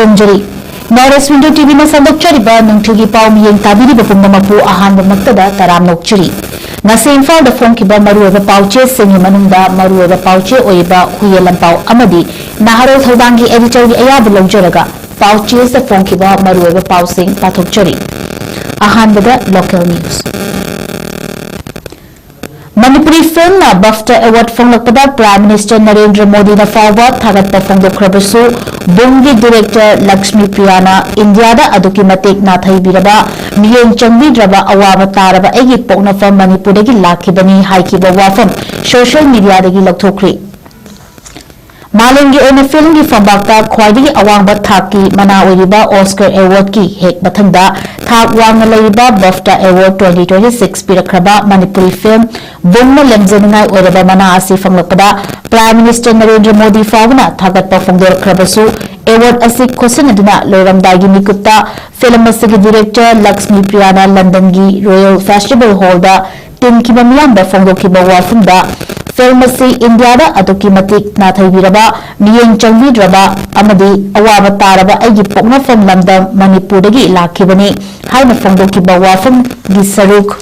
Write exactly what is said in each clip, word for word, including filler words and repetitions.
ꯈꯨꯔꯨꯝꯖꯔꯤ꯫ North East Window ꯇꯤꯚꯤꯅ ꯁꯟꯗꯣꯛꯆꯔꯤꯕ ꯅꯨꯡꯊꯤꯜꯒꯤ ꯄꯥꯎ ꯃꯤꯠꯌꯦꯡ ꯇꯥꯕꯤꯔꯤꯕ ꯄꯨꯝꯅꯃꯛꯄꯨ ꯑꯍꯥꯟꯕꯃꯛꯇꯗ ꯇꯔꯥꯝꯅ ꯑꯣꯛꯆꯔꯤ꯫ ꯉꯁꯤ ꯏꯝꯐꯥꯜꯗ ꯐꯣꯡꯈꯤꯕ ꯃꯔꯨꯑꯣꯏꯕ ꯄꯥꯎꯆꯦꯁꯤꯡꯒꯤ ꯃꯅꯨꯡꯗ ꯃꯔꯨꯑꯣꯏꯕ ꯄꯥꯎꯆꯦ ꯑꯣꯏꯔꯤꯕ ꯍꯨꯏꯌꯦꯟ ꯂꯟꯄꯥꯎ ꯑꯃꯗꯤ ꯅꯍꯥꯔꯣꯜ ꯊꯧꯗꯥꯡꯒꯤ editorꯒꯤ ꯑꯌꯥꯕ ꯂꯧꯖꯔꯒ ꯄꯥꯎꯆꯦꯁꯤꯗ ꯐꯣꯡꯈꯤꯕ ꯃꯔꯨꯑꯣꯏꯕ ꯄꯥꯎꯁꯤꯡ ꯄꯥꯊꯣꯛꯆꯔꯤ꯫ ꯑꯍꯥꯟꯕꯗ local news꯫ Manipuri ꯐꯤꯜꯝꯅ BAFTA award ꯐꯪꯂꯛꯄꯗ Prime Minister Narendra ꯃꯣꯗꯤꯅ ꯐꯥꯎꯕ ꯊꯥꯒꯠꯄ ꯐꯣꯡꯗꯣꯛꯈ꯭ꯔꯕꯁꯨ, ꯕꯨꯝꯒꯤ director ꯂꯛꯁꯃꯤ ꯄ꯭ꯔꯤꯌꯥꯅ ꯏꯟꯗꯤꯌꯥꯗ ꯑꯗꯨꯛꯀꯤ ꯃꯇꯤꯛ ꯅꯥꯊꯩꯕꯤꯔꯕ, ꯃꯤꯠꯌꯦꯡ ꯆꯪꯕꯤꯗ꯭ꯔꯕ, ꯑꯋꯥꯕ ꯇꯥꯔꯕ ꯑꯩꯒꯤ ꯄꯣꯛꯅꯐꯝ ꯃꯅꯤꯄꯨꯔꯗꯒꯤ ꯂꯥꯛꯈꯤꯕꯅꯤ ꯍꯥꯏꯈꯤꯕ ꯋꯥꯐꯝ social mediaꯗꯒꯤ ꯂꯧꯊꯣꯛꯈ꯭ꯔꯤ꯫ ꯃꯥꯂꯦꯝꯒꯤ ꯑꯣꯏꯅ ꯐꯤꯜꯝꯒꯤ ꯐꯝꯄꯥꯛꯇ ꯈ꯭ꯋꯥꯏꯗꯒꯤ ꯑꯋꯥꯡꯕ ꯊꯥꯛꯀꯤ ꯃꯅꯥ ꯑꯣꯏꯔꯤꯕ Oscar awardꯀꯤ ꯍꯦꯛ ꯃꯊꯪꯗ ꯊꯥꯛ ꯋꯥꯡꯅ ꯂꯩꯔꯤꯕ BAFTA award twenty twenty six ꯄꯤꯔꯛꯈ꯭ꯔꯕ ꯃꯅꯤꯄꯨꯔꯤ ꯐꯤꯜꯝ ꯕꯨꯝꯅ ꯂꯦꯝꯖꯅꯤꯡꯉꯥꯏ ꯑꯣꯏꯔꯕ ꯃꯅꯥ ꯑꯁꯤ ꯐꯪꯂꯛꯄꯗ Prime Minister ꯅꯔꯦꯟꯗ꯭ꯔ ꯃꯣꯗꯤ ꯐꯥꯎꯕꯅ ꯊꯥꯒꯠꯄ ꯐꯣꯡꯗꯣꯔꯛꯈ꯭ꯔꯕꯁꯨ, award ꯑꯁꯤ ꯈꯣꯠꯁꯤꯟꯅꯗꯨꯅ ꯂꯣꯏꯔꯝꯗꯥꯏꯒꯤ ꯃꯤꯀꯨꯞꯇ ꯐꯤꯜꯝ ꯑꯁꯤꯒꯤ director ꯂꯛꯁꯃꯤ ꯄ꯭ꯔꯤꯌꯥꯅ ꯂꯟꯗꯟꯒꯤ Royal Festival Hallꯗ ꯇꯤꯟꯈꯤꯕ ꯃꯤꯌꯥꯝꯗ ꯐꯣꯡꯗꯣꯛꯈꯤꯕ ꯋꯥꯐꯝꯗ, ꯐꯤꯜꯝ ꯑꯁꯤ ꯏꯟꯗꯤꯌꯥꯗ ꯑꯗꯨꯛꯀꯤ ꯃꯇꯤꯛ ꯅꯥꯊꯩꯕꯤꯔꯕ, ꯃꯤꯠꯌꯦꯡ ꯆꯪꯕꯤꯗ꯭ꯔꯕ ꯑꯃꯗꯤ ꯑꯋꯥꯕ ꯇꯥꯔꯕ ꯑꯩꯒꯤ ꯄꯣꯛꯅꯐꯝ ꯂꯝꯗꯝ ꯃꯅꯤꯄꯨꯔꯗꯒꯤ ꯂꯥꯛꯈꯤꯕꯅꯤ ꯍꯥꯏꯅ ꯐꯣꯡꯗꯣꯛꯈꯤꯕ ꯋꯥꯐꯝꯒꯤ ꯁꯔꯨꯛ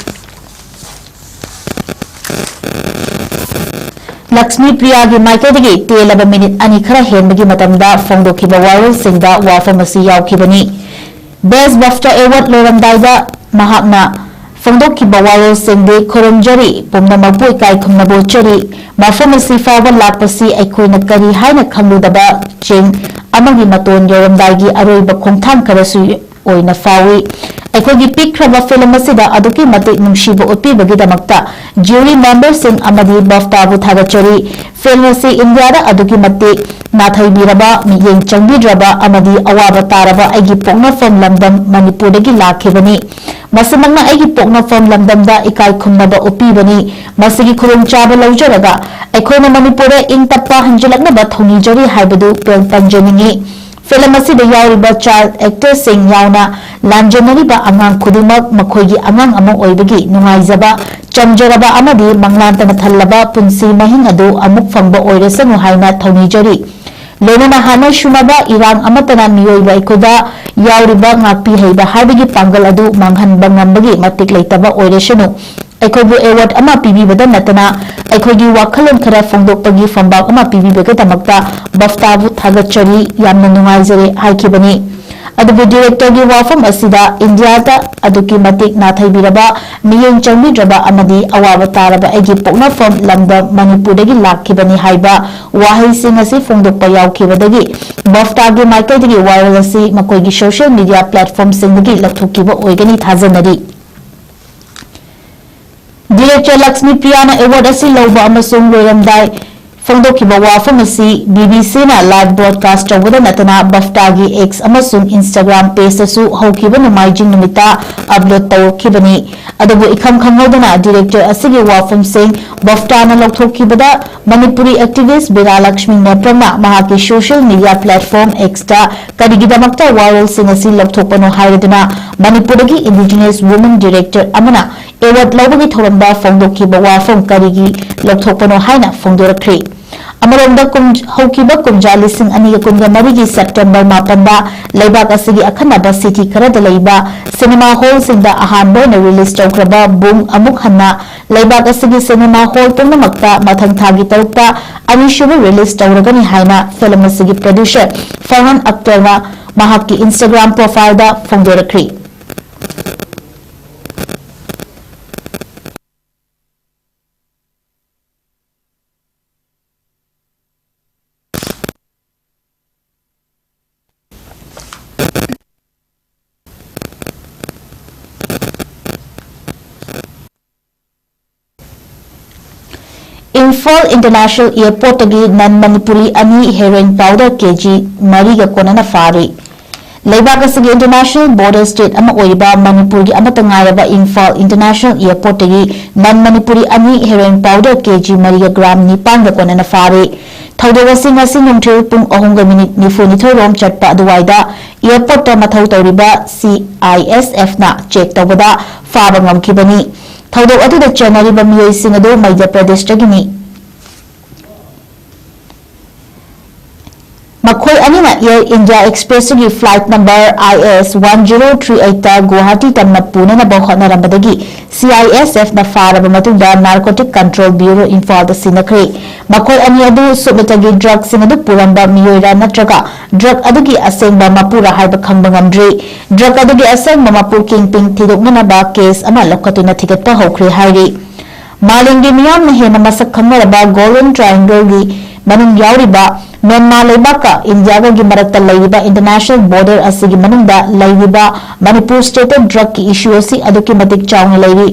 ꯂꯛꯁꯃꯤ ꯄ꯭ꯔꯤꯌꯥꯒꯤ ꯃꯥꯏꯀꯩꯗꯒꯤ ꯇꯦꯜꯂꯕ ꯃꯤꯅꯤꯠ ꯑꯅꯤ ꯈꯔ ꯍꯦꯟꯕꯒꯤ ꯃꯇꯝꯗ ꯐꯣꯡꯗꯣꯛꯈꯤꯕ ꯋꯥꯔꯣꯜꯁꯤꯡꯗ ꯋꯥꯐꯝ ꯑꯁꯤ ꯌꯥꯎꯈꯤꯕꯅꯤ꯫ Best BAFTA award ꯂꯣꯏꯔꯝꯗꯥꯏꯗ ꯃꯍꯥꯛꯅ ꯐꯣꯡꯗꯣꯛꯈꯤꯕ ꯋꯥꯔꯣꯜꯁꯤꯡꯗꯤ ꯈꯨꯔꯨꯝꯖꯔꯤ, ꯄꯨꯝꯅꯃꯛꯄꯨ ꯏꯀꯥꯏ ꯈꯨꯝꯅꯕ ꯎꯠꯆꯔꯤ꯫ ꯃꯐꯝ ꯑꯁꯤ ꯐꯥꯎꯕ ꯂꯥꯛꯄꯁꯤ ꯑꯩꯈꯣꯏꯅ ꯀꯔꯤ ꯍꯥꯏꯅ ꯈꯪꯂꯨꯗꯕ ꯆꯤꯡ ꯑꯃꯒꯤ ꯃꯇꯣꯟ ꯌꯧꯔꯝꯗꯥꯏꯒꯤ ꯑꯔꯣꯏꯕ ꯈꯣꯡꯊꯥꯡ ꯈꯔꯁꯨ ꯑꯣꯏꯅ ꯐꯥꯎꯏ꯫ ꯑꯩꯈꯣꯏꯒꯤ ꯄꯤꯛꯈ꯭ꯔꯕ ꯐꯤꯜꯝ ꯑꯁꯤꯗ ꯑꯗꯨꯛꯀꯤ ꯃꯇꯤꯛ ꯅꯨꯡꯁꯤꯕ ꯎꯠꯄꯤꯕꯒꯤꯗꯃꯛꯇ jury memberꯁꯤꯡ ꯑꯃꯗꯤ BAFTAꯕꯨ ꯊꯥꯒꯠꯆꯔꯤ꯫ ꯐꯤꯜꯝ ꯑꯁꯤ ꯏꯟꯗꯤꯌꯥꯗ ꯑꯗꯨꯛꯀꯤ ꯃꯇꯤꯛ ꯅꯥꯊꯩꯕꯤꯔꯕ, ꯃꯤꯠꯌꯦꯡ ꯆꯪꯕꯤꯗ꯭ꯔꯕ ꯑꯃꯗꯤ ꯑꯋꯥꯕ ꯇꯥꯔꯕ ꯑꯩꯒꯤ ꯄꯣꯛꯅꯐꯝ ꯂꯝꯗꯝ ꯃꯅꯤꯄꯨꯔꯗꯒꯤ ꯂꯥꯛꯈꯤꯕꯅꯤ꯫ ꯃꯁꯤꯃꯛꯅ ꯑꯩꯒꯤ ꯄꯣꯛꯅꯐꯝ ꯂꯝꯗꯝꯗ ꯏꯀꯥꯏ ꯈꯨꯝꯅꯕ ꯎꯠꯄꯤꯕꯅꯤ꯫ ꯃꯁꯤꯒꯤ ꯈꯨꯗꯣꯡꯆꯥꯕ ꯂꯧꯖꯔꯒ ꯑꯩꯈꯣꯏꯅ ꯃꯅꯤꯄꯨꯔꯗ ꯏꯪ ꯇꯞꯄ ꯍꯟꯖꯤꯜꯂꯛꯅꯕ ꯊꯧꯅꯤꯖꯔꯤ ꯍꯥꯏꯕꯗꯨ ꯄꯦꯟ-, ꯄꯟꯖꯅꯤꯡꯏ꯫ ꯐꯤꯜꯝ ꯑꯁꯤꯗ ꯌꯥꯎꯔꯤꯕ child actorꯁꯤꯡ ꯌꯥꯎꯅ ꯂꯥꯟꯖꯦꯟꯅꯔꯤꯕ ꯑꯉꯥꯡ ꯈꯨꯗꯤꯡꯃꯛ ꯃꯈꯣꯏꯒꯤ ꯑꯉꯥꯡ ꯑꯃ ꯑꯣꯏꯕꯒꯤ ꯅꯨꯡꯉꯥꯏꯖꯕ, ꯆꯝꯖꯔꯕ ꯑꯃꯗꯤ ꯃꯪꯂꯥꯟꯇꯅ ꯊꯜꯂꯕ ꯄꯨꯟꯁꯤ ꯃꯍꯤꯡ ꯑꯗꯨ ꯑꯃꯨꯛ ꯐꯪꯕ ꯑꯣꯏꯔꯁꯅꯨ ꯍꯥꯏꯅ ꯊꯧꯅꯤꯖꯔꯤ꯫ ꯂꯣꯏꯅꯅ ꯍꯥꯟꯅ ꯁꯨꯅꯕ ꯏꯔꯥꯡ ꯑꯃꯠꯇꯅ ꯃꯤꯑꯣꯏꯕ ꯑꯩꯈꯣꯏꯗ ꯌꯥꯎꯔꯤꯕ ꯉꯥꯛꯄꯤ ꯍꯩꯕ ꯍꯥꯏꯕꯒꯤ ꯄꯥꯡꯒꯜ ꯑꯗꯨ ꯃꯥꯡꯍꯟꯕ ꯉꯝꯕꯒꯤ ꯃꯇꯤꯛ ꯂꯩꯇꯕ ꯑꯣꯏꯔꯁꯅꯨ꯫ ꯑꯩꯈꯣꯏꯕꯨ ꯑꯦꯋꯥꯔꯗ ꯑꯃ ꯄꯤꯕꯤꯕꯗ ꯅꯠꯇꯅ ꯑꯩꯈꯣꯏꯒꯤ ꯋꯥꯈꯜꯂꯣꯟ ꯈꯔ ꯐꯣꯡꯗꯣꯛꯄꯒꯤ ꯐꯝꯕꯥꯛ ꯑꯃ ꯄꯤꯕꯤꯕꯒꯤꯗꯃꯛꯇ ꯕꯐꯇꯥꯕꯨ ꯊꯥꯒꯠꯆꯔꯤ, ꯌꯥꯝꯅ ꯅꯨꯡꯉꯥꯏꯖꯔꯦ ꯍꯥꯏꯈꯤꯕꯅꯤ꯫ ꯑꯗꯨꯕꯨ ꯗꯤꯔꯦꯛꯇꯔꯒꯤ ꯋꯥꯐꯝ ꯑꯁꯤꯗ ꯏꯟꯗꯤꯌꯥꯗ ꯑꯗꯨꯛꯀꯤ ꯃꯇꯤꯛ ꯅꯥꯊꯩꯕꯤꯔꯕ, ꯃꯤꯠꯌꯦꯡ ꯆꯪꯕꯤꯗ꯭ꯔꯕ ꯑꯃꯗꯤ ꯑꯋꯥꯕ ꯇꯥꯔꯕ ꯑꯩꯒꯤ ꯄꯣꯛꯅꯐꯝ ꯂꯝꯗꯝ ꯃꯅꯤꯄꯨꯔꯗꯒꯤ ꯂꯥꯛꯈꯤꯕꯅꯤ ꯍꯥꯏꯕ ꯋꯥꯍꯩꯁꯤꯡ ꯑꯁꯤ ꯐꯣꯡꯗꯣꯛꯄ ꯌꯥꯎꯈꯤꯕꯗꯒꯤ ꯕꯐꯇꯥꯒꯤ ꯃꯥꯏꯀꯩꯗꯒꯤ ꯋꯥꯔꯣꯜ ꯑꯁꯤ ꯃꯈꯣꯏꯒꯤ ꯁꯣꯁꯤꯌꯦꯜ ꯃꯤꯗꯤꯌꯥ ꯄ꯭ꯂꯦꯠꯐꯣꯔꯝꯁꯤꯡꯗꯒꯤ ꯂꯧꯊꯣꯛꯈꯤꯕ ꯑꯣꯏꯒꯅꯤ ꯊꯥꯖꯅꯔꯤ꯫ ꯗꯤꯔꯦꯛꯇꯔ ꯂꯛꯁꯃꯤ ꯄ꯭ꯔꯤꯌꯥꯅ ꯑꯦꯋꯥꯔꯗ ꯑꯁꯤ ꯂꯧꯕ ꯑꯃꯁꯨꯡ ꯂꯣꯏꯔꯝꯗꯥꯏ ꯐꯣꯡꯗꯣꯛꯈꯤꯕ ꯋꯥꯐꯝ ꯑꯁꯤ ꯕꯤ ꯕꯤ ꯁꯤꯅ ꯂꯥꯏꯚ ꯕ꯭ꯔꯣꯗꯀꯥꯁ ꯇꯧꯕꯗ ꯅꯠꯇꯅ ꯕꯐꯇꯥꯒꯤ ꯑꯦꯛꯁ ꯑꯃꯁꯨꯡ ꯏꯟꯁꯇꯥꯒ꯭ꯔꯥꯝ ꯄꯦꯖꯇꯁꯨ ꯍꯧꯈꯤꯕ ꯅꯣꯡꯃꯥꯏꯖꯤꯡ ꯅꯨꯃꯤꯠꯇ ꯑꯞꯂꯣꯗ ꯇꯧꯔꯛꯈꯤꯕꯅꯤ꯫ ꯑꯗꯨꯕꯨ ꯏꯈꯪ ꯈꯪꯍꯧꯗꯅ ꯗꯤꯔꯦꯛꯇꯔ ꯑꯁꯤꯒꯤ ꯋꯥꯐꯝꯁꯤꯡ ꯕꯐꯇꯥꯅ ꯂꯧꯊꯣꯛꯈꯤꯕꯗ ꯃꯅꯤꯄꯨꯔꯤ ꯑꯦꯛꯇꯤꯚꯤꯁ꯭ꯠ ꯕꯤꯔꯥ ꯂꯛꯁꯃꯤ ꯅꯦꯄ꯭ꯔꯝꯅ ꯃꯍꯥꯛꯀꯤ ꯁꯣꯁꯤꯌꯦꯜ ꯃꯤꯗꯤꯌꯥ ꯄ꯭ꯂꯦꯠꯐꯣꯔꯝ ꯑꯦꯛꯁꯇ ꯀꯔꯤꯒꯤꯗꯃꯛꯇ ꯋꯥꯔꯣꯜꯁꯤꯡ ꯑꯁꯤ ꯂꯧꯊꯣꯛꯄꯅꯣ ꯍꯥꯏꯔꯗꯨꯅ ꯃꯅꯤꯄꯨꯔꯗꯒꯤ ꯏꯟꯗꯤꯖꯤꯅꯁ ꯋꯨꯃꯦꯟ ꯗꯤꯔꯦꯛꯇꯔ ꯑꯃꯅ ꯑꯦꯋꯥꯔꯗ ꯂꯧꯕꯒꯤ ꯊꯧꯔꯝꯗ ꯐꯣꯡꯗꯣꯛꯈꯤꯕ ꯋꯥꯐꯝ ꯀꯔꯤꯒꯤ ꯂꯧꯊꯣꯛꯄꯅꯣ ꯍꯥꯏꯅ ꯐꯣꯡꯗꯣꯔꯛꯈ꯭ꯔꯤ꯫ ꯑꯃꯔꯣꯝꯗ ꯀꯨꯝ-, ꯍꯧꯈꯤꯕ ꯀꯨꯝꯖꯥ ꯂꯤꯁꯤꯡ ꯑꯅꯤꯒ ꯀꯨꯟꯒ ꯃꯔꯤꯒꯤ ꯁꯦꯞꯇꯦꯝꯕꯔ ꯃꯥꯄꯟꯗ ꯂꯩꯕꯥꯛ ꯑꯁꯤꯒꯤ ꯑꯈꯟꯅꯕ ꯁꯤꯇꯤ ꯈꯔꯗ ꯂꯩꯕ ꯁꯤꯅꯦꯃꯥ ꯍꯣꯜꯁꯤꯡꯗ ꯑꯍꯥꯟꯕ ꯑꯣꯏꯅ ꯔꯤꯂꯤꯖ ꯇꯧꯈ꯭ꯔꯕ ꯕꯨꯡ ꯑꯃꯨꯛ ꯍꯟꯅ ꯂꯩꯕꯥꯛ ꯑꯁꯤꯒꯤ ꯁꯤꯅꯦꯃꯥ ꯍꯣꯜ ꯄꯨꯝꯅꯃꯛꯇ ꯃꯊꯪ ꯊꯥꯒꯤ ꯇꯔꯨꯛꯇ ꯑꯅꯤꯁꯨꯕ ꯔꯤꯂꯤꯖ ꯇꯧꯔꯒꯅꯤ ꯍꯥꯏꯅ ꯐꯤꯂꯝ ꯑꯁꯤꯒꯤ ꯄ꯭ꯔꯣꯗ꯭ꯌꯨꯁꯔ ꯐꯔꯍꯥꯟ ꯑꯈꯇꯔꯅ ꯃꯍꯥꯛꯀꯤ ꯏꯟꯁꯇꯥꯒ꯭ꯔꯥꯝ ꯄ꯭ꯔꯣꯐꯥꯏꯜꯗ ꯐꯣꯡꯗꯣꯔꯛꯈ꯭ꯔꯤ꯫ ꯏꯝꯐꯥꯜ ꯏꯟꯇꯔꯅꯦꯁꯅꯦꯜ ꯑꯦꯌꯔꯄꯣꯔꯠꯇꯒꯤ ꯅꯟ ꯃꯅꯤꯄꯨꯔꯤ ꯑꯅꯤ ꯍꯦꯔꯣꯏꯟ ꯄꯥꯎꯗꯔ ꯀꯦꯖꯤ ꯃꯔꯤꯒ ꯀꯣꯟꯅꯅ ꯐꯥꯔꯤ꯫ ꯂꯩꯕꯥꯛ ꯑꯁꯤꯒꯤ ꯏꯟꯇꯔꯅꯦꯁꯅꯦꯜ ꯕꯣꯔꯗꯔ ꯁ꯭ꯇꯦꯠ ꯑꯃ ꯑꯣꯏꯔꯤꯕ ꯃꯅꯤꯄꯨꯔꯒꯤ ꯑꯃꯠꯇ ꯉꯥꯏꯔꯕ ꯏꯝꯐꯥꯜ ꯏꯟꯇꯔꯅꯦꯁꯅꯦꯜ ꯑꯦꯌꯔꯄꯣꯔꯠꯇꯒꯤ ꯅꯟ ꯃꯅꯤꯄꯨꯔꯤ ꯑꯅꯤ ꯍꯦꯔꯣꯏꯟ ꯄꯥꯎꯗꯔ ꯀꯦꯖꯤ ꯃꯔꯤꯒ ꯒ꯭ꯔꯥꯝ ꯅꯤꯄꯥꯟꯒ ꯀꯣꯟꯅꯅ ꯐꯥꯔꯤ꯫ ꯊꯧꯗꯣꯛ ꯑꯁꯤ ꯉꯁꯤ ꯅꯨꯡꯊꯤꯜ ꯄꯨꯡ ꯑꯍꯨꯝꯒ ꯃꯤꯅꯤꯠ ꯅꯤꯐꯨꯅꯤꯊꯣꯏ ꯔꯣꯝ ꯆꯠꯄ ꯑꯗꯨꯋꯥꯏꯗ ꯑꯦꯌꯔꯄꯣꯔꯠꯇ ꯃꯊꯧ ꯇꯧꯔꯤꯕ ꯁꯤ ꯑꯥꯏ ꯑꯦꯁ ꯑꯦꯐꯅ ꯆꯦꯛ ꯇꯧꯕꯗ ꯐꯥꯕ ꯉꯝꯈꯤꯕꯅꯤ꯫ ꯊꯧꯗꯣꯛ ꯑꯗꯨꯗ ꯆꯦꯟꯅꯔꯤꯕ ꯃꯤꯑꯣꯏꯁꯤꯡ ꯑꯗꯨ ꯃꯙ꯭ꯌ ꯄ꯭ꯔꯗꯦꯁꯇꯒꯤꯅꯤ꯫ ꯃꯈꯣꯏ ꯑꯅꯤꯅ Air India Expressꯒꯤ flight number I S one zero three eight Guwahati ꯇꯝꯅ ꯄꯨꯅꯅꯕ ꯍꯣꯠꯅꯔꯝꯕꯗꯒꯤ C I S Fꯅ ꯐꯥꯔꯕ ꯃꯇꯨꯡꯗ Narcotic Control Bureau ꯏꯝꯐꯥꯜꯗ ꯁꯤꯟꯅꯈ꯭ꯔꯦ꯫ ꯃꯈꯣꯏ ꯑꯅꯤ ꯑꯗꯨ ꯁꯨꯞꯅꯇꯒꯤ drugꯁꯤꯡ ꯑꯗꯨ ꯄꯨꯔꯝꯕ ꯃꯤꯑꯣꯏꯔꯥ ꯅꯠꯇ꯭ꯔꯒ drug ꯑꯗꯨꯒꯤ ꯑꯁꯦꯡꯕ ꯃꯄꯨꯔꯥ ꯍꯥꯏꯕ ꯈꯪꯕ ꯉꯝꯗ꯭ꯔꯤ꯫ Drug ꯑꯗꯨꯒꯤ ꯑꯁꯦꯡꯕ ꯃꯄꯨ kingpin ꯊꯤꯗꯣꯛꯅꯅꯕ case ꯑꯃ ꯂꯧꯈꯠꯇꯨꯅ ꯊꯤꯒꯠꯄ ꯍꯧꯈ꯭ꯔꯦ ꯍꯥꯏꯔꯤ꯫ ꯃꯥꯂꯦꯝꯒꯤ ꯃꯤꯌꯥꯝꯅ ꯍꯦꯟꯅ ꯃꯁꯛ ꯈꯪꯅꯔꯕ Golden Triangleꯒꯤ ꯃꯅꯨꯡ ꯌꯥꯎꯔꯤꯕ ꯃ꯭ꯌꯥꯟꯃꯥꯔ ꯂꯩꯕꯥꯛꯀ ꯏꯟꯗꯤꯌꯥꯒꯒꯤ ꯃꯔꯛꯇ ꯂꯩꯔꯤꯕ international border ꯑꯁꯤꯒꯤ ꯃꯅꯨꯡꯗ ꯂꯩꯔꯤꯕ ꯃꯅꯤꯄꯨꯔ stateꯇ drugꯀꯤ issue ꯑꯁꯤ ꯑꯗꯨꯛꯀꯤ ꯃꯇꯤꯛ ꯆꯥꯎꯅ ꯂꯩꯔꯤ꯫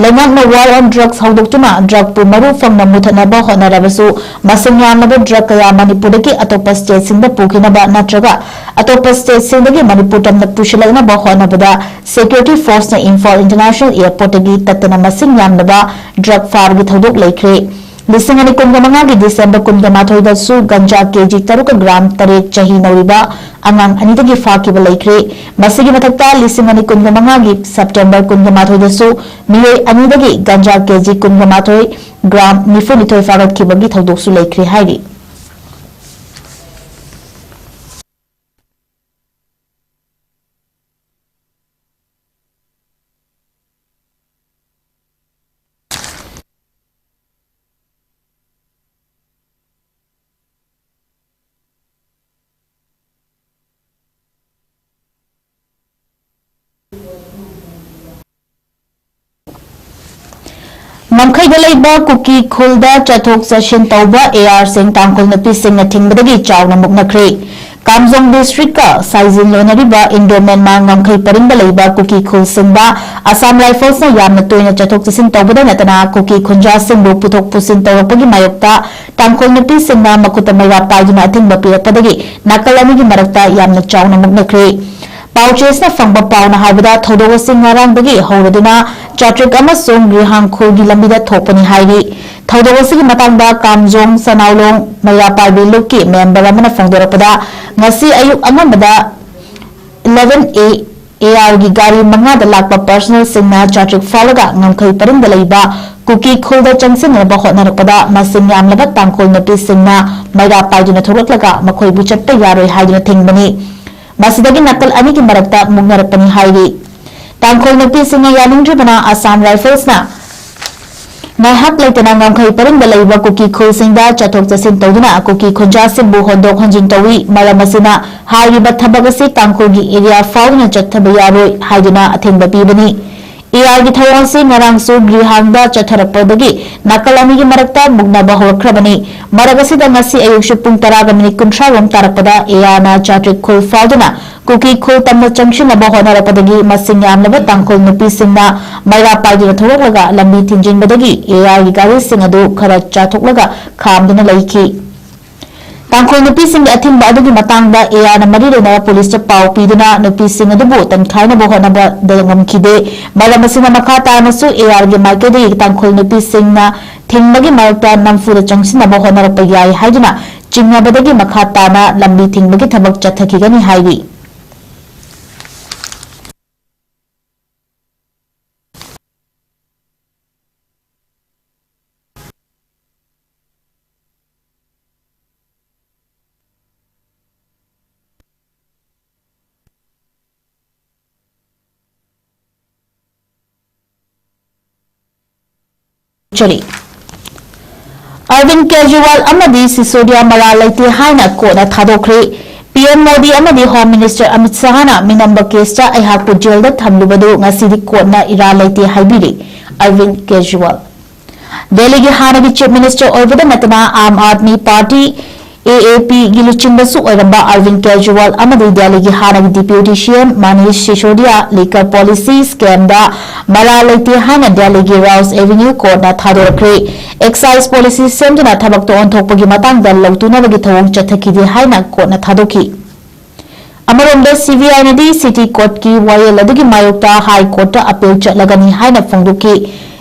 ꯂꯩꯉꯥꯛꯅ War on Drugs ꯍꯧꯗꯣꯛꯇꯨꯅ drugꯄꯨ ꯃꯔꯨ ꯐꯪꯅ ꯃꯨꯊꯠꯅꯕ ꯍꯣꯠꯅꯔꯕꯁꯨ, ꯃꯁꯤꯡ ꯌꯥꯝꯂꯕ drug ꯀꯌꯥ ꯃꯅꯤꯄꯨꯔꯗꯒꯤ ꯑꯇꯣꯞꯄ stateꯁꯤꯡꯗ ꯄꯨꯈꯤꯅꯕ ꯅꯠꯇ꯭ꯔꯒ ꯑꯇꯣꯞꯄ stateꯁꯤꯡꯗꯒꯤ ꯃꯅꯤꯄꯨꯔ ꯇꯝꯅ ꯄꯨꯁꯤꯜꯂꯛꯅꯕ ꯍꯣꯠꯅꯕꯗ security forceꯅ ꯏꯝꯐꯥꯜ International Airportꯇꯒꯤ ꯇꯠꯇꯅ ꯃꯁꯤꯡ ꯌꯥꯝꯂꯕ drug ꯐꯥꯕꯒꯤ ꯊꯧꯗꯣꯛ ꯂꯩꯈ꯭ꯔꯦ꯫ ꯂꯤꯁꯤꯡ ꯑꯅꯤ ꯀꯨꯟꯒ ꯃꯉꯥꯒꯤ ꯗꯤꯁꯦꯝꯕꯔ ꯀꯨꯟꯒ ꯃꯥꯊꯣꯏꯗꯁꯨ ꯒꯟꯖꯥ ꯀꯦꯖꯤ ꯇꯔꯨꯛꯀ ꯒ꯭ꯔꯥꯝ ꯇꯔꯦꯠ ꯆꯍꯤ ꯅꯧꯔꯤꯕ ꯑꯉꯥꯡ ꯑꯅꯤꯗꯒꯤ ꯐꯥꯈꯤꯕ ꯂꯩꯈ꯭ꯔꯦ꯫ ꯃꯁꯤꯒꯤ ꯃꯊꯛꯇ ꯂꯤꯁꯤꯡ ꯑꯅꯤ ꯀꯨꯟꯒ ꯃꯉꯥꯒꯤ ꯁꯦꯞꯇꯦꯝꯕꯔ ꯀꯨꯟꯒ ꯃꯥꯊꯣꯏꯗꯁꯨ ꯃꯤꯑꯣꯏ ꯑꯅꯤꯗꯒꯤ ꯒꯟꯖꯥ ꯀꯦꯖꯤ ꯀꯨꯟꯒ ꯃꯥꯊꯣꯏ ꯒ꯭ꯔꯥꯝ ꯅꯤꯐꯨ ꯅꯤꯊꯣꯏ ꯐꯥꯒꯠꯈꯤꯕꯒꯤ ꯊꯧꯗꯣꯛꯁꯨ ꯂꯩꯈ꯭ꯔꯦ ꯍꯥꯏꯔꯤ꯫ ꯉꯝꯈꯩꯗ ꯂꯩꯕ ꯀꯨꯀꯤ ꯈꯨꯜꯗ ꯆꯠꯊꯣꯛ ꯆꯠꯁꯤꯟ ꯇꯧꯕ ARꯁꯤꯡ ꯇꯥꯡꯈꯨꯜ ꯅꯨꯄꯤꯁꯤꯡꯅ ꯊꯤꯡꯕꯗꯒꯤ ꯆꯥꯎꯅ ꯃꯨꯛꯅꯈ꯭ꯔꯦ꯫ ꯀꯥꯝꯖꯣꯡ districtꯀ ꯁꯥꯏꯖꯤꯟ ꯂꯣꯟꯅꯔꯤꯕ Indo-Myanmar ꯉꯝꯈꯩ ꯄꯔꯤꯡꯗ ꯂꯩꯕ ꯀꯨꯀꯤ ꯈꯨꯜꯁꯤꯡꯗ Assam Riflesꯅ ꯌꯥꯝꯅ ꯇꯣꯏꯅ ꯆꯠꯊꯣꯛ ꯆꯠꯁꯤꯟ ꯇꯧꯕꯗ ꯅꯠꯇꯅ ꯀꯨꯀꯤ ꯈꯨꯟꯖꯥꯁꯤꯡꯕꯨ ꯄꯨꯊꯣꯛ ꯄꯨꯁꯤꯟ ꯇꯧꯔꯛꯄꯒꯤ ꯃꯥꯌꯣꯛꯇ ꯇꯥꯡꯈꯨꯜ ꯅꯨꯄꯤꯁꯤꯡꯅ ꯃꯈꯨꯠꯇ ꯃꯩꯔꯥ ꯄꯥꯏꯗꯨꯅ ꯑꯊꯤꯡꯕ ꯄꯤꯔꯛꯄꯗꯒꯤ ꯅꯥꯀꯜ ꯑꯅꯤꯒꯤ ꯃꯔꯛꯇ ꯌꯥꯝꯅ ꯆꯥꯎꯅ ꯃꯨꯛꯅꯈ꯭ꯔꯦ꯫ ꯄꯥꯎꯆꯦꯁꯤꯅ ꯐꯪꯕ ꯄꯥꯎꯅ ꯍꯥꯏꯕꯗ, ꯊꯧꯗꯣꯛ ꯑꯁꯤ ꯉꯔꯥꯡꯗꯒꯤ ꯍꯧꯔꯗꯨꯅ ꯆꯥꯇ꯭ꯔꯤꯛ ꯑꯃꯁꯨꯡ ꯔꯤꯍꯥꯡꯈꯨꯜꯒꯤ ꯂꯝꯕꯤꯗ ꯊꯣꯛꯄꯅꯤ ꯍꯥꯏꯔꯤ꯫ ꯊꯧꯗꯣꯛ ꯑꯁꯤꯒꯤ ꯃꯇꯥꯡꯗ ꯀꯥꯝꯖꯣꯡ ꯁꯅꯥꯎꯂꯣꯡ ꯃꯩꯔꯥ ꯄꯥꯏꯕꯤ ꯂꯨꯞꯀꯤ ꯃꯦꯝꯕꯔ ꯑꯃꯅ ꯐꯣꯡꯗꯣꯔꯛꯄꯗ, ꯉꯁꯤ ꯑꯌꯨꯛ ꯑꯉꯟꯕꯗ eleven A ARꯒꯤ ꯒꯥꯔꯤ ꯃꯉꯥꯗ ꯂꯥꯛꯄ personnelꯁꯤꯡꯅ ꯆꯥꯇ꯭ꯔꯤꯛ ꯐꯥꯎꯔꯒ ꯉꯝꯈꯩ ꯄꯔꯤꯡꯗ ꯂꯩꯕ ꯀꯨꯀꯤ ꯈꯨꯜꯗ ꯆꯪꯁꯤꯟꯅꯕ ꯍꯣꯠꯅꯔꯛꯄꯗ ꯃꯁꯤꯡ ꯌꯥꯝꯂꯕ ꯇꯥꯡꯈꯨꯜ ꯅꯨꯄꯤꯁꯤꯡꯅ ꯃꯩꯔꯥ ꯄꯥꯏꯗꯨꯅ ꯊꯣꯛꯂꯛꯂꯒ ꯃꯈꯣꯏꯕꯨ ꯆꯠꯄ ꯌꯥꯔꯣꯏ ꯍꯥꯏꯗꯨꯅ ꯊꯤꯡꯕꯅꯤ꯫ ꯃꯁꯤꯗꯒꯤ ꯅꯥꯀꯜ ꯑꯅꯤꯒꯤ ꯃꯔꯛꯇ ꯃꯨꯛꯅꯔꯛꯄꯅꯤ ꯍꯥꯏꯔꯤ꯫ ꯇꯥꯡꯈꯨꯜ ꯅꯨꯄꯤꯁꯤꯡꯅ ꯌꯥꯅꯤꯡꯗ꯭ꯔꯤꯕꯅ ꯑꯁꯥꯝ ꯔꯥꯏꯐꯜꯁꯅ ꯉꯥꯏꯍꯥꯛ ꯂꯩꯇꯅ ꯉꯝꯈꯩ ꯄꯔꯤꯡꯗ ꯂꯩꯕ ꯀꯨꯀꯤ ꯈꯨꯜꯁꯤꯡꯗ ꯆꯠꯊꯣꯛ ꯆꯠꯁꯤꯟ ꯇꯧꯗꯨꯅ ꯀꯨꯀꯤ ꯈꯨꯟꯖꯥꯁꯤꯡꯕꯨ ꯍꯣꯟꯗꯣꯛ ꯍꯣꯟꯖꯤꯟ ꯇꯧꯏ꯫ ꯃꯔꯝ ꯑꯁꯤꯅ ꯍꯥꯏꯔꯤꯕ ꯊꯕꯛ ꯑꯁꯤ ꯇꯥꯡꯈꯨꯜꯒꯤ ꯑꯦꯔꯤꯌꯥ ꯐꯥꯎꯗꯨꯅ ꯆꯠꯊꯕ ꯌꯥꯔꯣꯏ ꯍꯥꯏꯗꯨꯅ ꯑꯊꯤꯡꯕ ꯄꯤꯕꯅꯤ꯫ ꯑꯦ ꯑꯥꯔꯒꯤ ꯊꯧꯑꯣꯡꯁꯤ ꯉꯔꯥꯡꯁꯨ ꯒ꯭ꯔꯤꯍꯥꯡꯗ ꯆꯠꯊꯔꯛꯄꯗꯒꯤ ꯅꯥꯀꯜ ꯑꯅꯤꯒꯤ ꯃꯔꯛꯇ ꯃꯨꯛꯅꯕ ꯍꯧꯔꯛꯈ꯭ꯔꯕꯅꯤ꯫ ꯃꯔꯛ ꯑꯁꯤꯗ ꯉꯁꯤ ꯑꯌꯨꯛꯁꯨ ꯄꯨꯡ ꯇꯔꯥꯒ ꯃꯤꯅꯤꯠ ꯀꯨꯟꯊ꯭ꯔꯥ ꯔꯣꯝ ꯇꯥꯔꯛꯄꯗ ꯑꯦ ꯑꯥꯔꯅ ꯆꯥꯇ꯭ꯔꯤꯛ ꯈꯨꯜ ꯐꯥꯎꯗꯨꯅ ꯀꯨꯀꯤ ꯈꯨꯜ ꯇꯝꯅ ꯆꯪꯁꯤꯟꯅꯕ ꯍꯣꯠꯅꯔꯛꯄꯗꯒꯤ ꯃꯁꯤꯡ ꯌꯥꯝꯂꯕ ꯇꯥꯡꯈꯨꯜ ꯅꯨꯄꯤꯁꯤꯡꯅ ꯃꯩꯔꯥ ꯄꯥꯏꯗꯨꯅ ꯊꯣꯛꯂꯛꯂꯒ ꯂꯝꯕꯤ ꯊꯤꯡꯖꯤꯟꯕꯗꯒꯤ ꯑꯦ ꯑꯥꯔꯒꯤ ꯒꯥꯔꯤꯁꯤꯡ ꯑꯗꯨ ꯈꯔ ꯆꯥꯊꯣꯛꯂꯒ ꯈꯥꯝꯗꯨꯅ ꯂꯩꯈꯤ꯫ ꯇꯥꯡꯈꯨꯜ ꯅꯨꯄꯤꯁꯤꯡꯒꯤ ꯑꯊꯤꯡꯕ ꯑꯗꯨꯒꯤ ꯃꯇꯥꯡꯗ ꯑꯦ ꯑꯥꯔꯅ ꯃꯔꯤ ꯂꯩꯅꯕ ꯄꯨꯂꯤꯁꯇ ꯄꯥꯎ ꯄꯤꯗꯨꯅ ꯅꯨꯄꯤꯁꯤꯡ ꯑꯗꯨꯕꯨ ꯇꯝꯊꯥꯏꯅꯕ ꯍꯣꯠꯅꯕꯗ ꯉꯝꯈꯤꯗꯦ꯫ ꯃꯔꯝ ꯑꯁꯤꯅ ꯃꯈꯥ ꯇꯥꯅꯁꯨ ꯑꯦ ꯑꯥꯔꯒꯤ ꯃꯥꯏꯀꯩꯗꯒꯤ ꯇꯥꯡꯈꯨꯜ ꯅꯨꯄꯤꯁꯤꯡꯅ ꯊꯤꯡꯕꯒꯤ ꯃꯔꯛꯇ ꯅꯝꯐꯨꯗ ꯆꯪꯁꯤꯟꯅꯕ ꯍꯣꯠꯅꯔꯛꯄ ꯌꯥꯏ ꯍꯥꯏꯗꯨꯅ ꯆꯤꯡꯅꯕꯗꯒꯤ ꯃꯈꯥ ꯇꯥꯅ ꯂꯝꯕꯤ ꯊꯤꯡꯕꯒꯤ ꯊꯕꯛ ꯆꯠꯊꯈꯤꯒꯅꯤ ꯍꯥꯏꯔꯤ꯫ ꯆꯔꯤ꯫ ꯑꯔꯕꯤꯟ ꯀꯦꯖ꯭ꯔꯤꯋꯥꯜ ꯑꯃꯗꯤ ꯁꯤꯁꯣꯗꯤꯌꯥ ꯃꯔꯥꯜ ꯂꯩꯇꯦ ꯍꯥꯏꯅ ꯀꯣꯔꯠꯅ ꯊꯥꯗꯣꯛꯈ꯭ꯔꯦ꯫ ꯄꯤ ꯑꯦꯝ ꯃꯣꯗꯤ ꯑꯃꯗꯤ ꯍꯣꯝ ꯃꯤꯅꯤꯁꯇꯔ ꯑꯃꯤꯠ ꯁꯍꯥꯅ ꯃꯤꯅꯝꯕ ꯀꯦꯁꯇ ꯑꯩꯍꯥꯛꯄꯨ ꯖꯦꯜꯗ ꯊꯝꯂꯨꯕꯗꯨ ꯉꯁꯤꯗꯤ ꯀꯣꯔꯠꯅ ꯏꯔꯥꯜ ꯂꯩꯇꯦ ꯍꯥꯏꯕꯤꯔꯦ꯫ ꯑꯔꯕꯤꯟ ꯀꯦꯖ꯭ꯔꯤꯋꯥꯜ ꯗꯦꯜꯂꯤꯒꯤ ꯍꯥꯟꯅꯒꯤ ꯆꯤꯐ ꯃꯤꯅꯤꯁꯇꯔ ꯑꯣꯏꯕꯗ ꯅꯠꯇꯅ ꯑꯥꯝ ꯑꯥꯗꯃꯤ ꯄꯥꯔꯇꯤ, ꯑꯦ ꯑꯦ ꯄꯤꯒꯤ ꯂꯨꯆꯤꯡꯕꯁꯨ ꯑꯣꯏꯔꯝꯕ ꯑꯔꯕꯤꯟ ꯀꯦꯖ꯭ꯔꯤꯋꯥꯜ ꯑꯃꯗꯤ ꯗꯦꯜꯂꯤꯒꯤ ꯍꯥꯟꯅꯒꯤ ꯗꯤꯄ꯭ꯌꯨꯇꯤ ꯁꯤ ꯑꯦꯝ ꯃꯅꯤꯁ ꯁꯤꯁꯣꯗꯤꯌꯥ ꯂꯤꯀꯔ ꯄꯣꯂꯤꯁꯤ ꯁ꯭ꯀꯦꯝꯗ ꯃꯔꯥꯜ ꯂꯩꯇꯦ ꯍꯥꯏꯅ ꯗꯦꯜꯂꯤꯒꯤ ꯔꯥꯎꯁ ꯑꯦꯚꯦꯅ꯭ꯌꯨ ꯀꯣꯔꯠꯅ ꯊꯥꯗꯣꯔꯛꯈ꯭ꯔꯦ꯫ ꯑꯦꯛꯁꯥꯏꯖ ꯄꯣꯂꯤꯁꯤ ꯁꯦꯝꯗꯨꯅ ꯊꯕꯛꯇ ꯑꯣꯟꯊꯣꯛꯄꯒꯤ ꯃꯇꯥꯡꯗ ꯂꯧꯇꯨꯅꯕꯒꯤ ꯊꯧꯑꯣꯡ ꯆꯠꯊꯈꯤꯗꯦ ꯍꯥꯏꯅ ꯀꯣꯔꯠꯅ ꯊꯥꯗꯣꯛꯈꯤ꯫ ꯑꯃꯔꯣꯝꯗ, ꯁꯤ ꯕꯤ ꯑꯥꯏꯅꯗꯤ ꯁꯤꯇꯤ ꯀꯣꯔꯠꯀꯤ ꯋꯥꯌꯦꯜ ꯑꯗꯨꯒꯤ ꯃꯥꯌꯣꯛꯇ ꯍꯥꯏ ꯀꯣꯔꯠꯇ ꯑꯄꯤꯜ ꯆꯠꯂꯒꯅꯤ ꯍꯥꯏꯅ ꯐꯣꯡꯗꯣꯛꯈꯤ꯫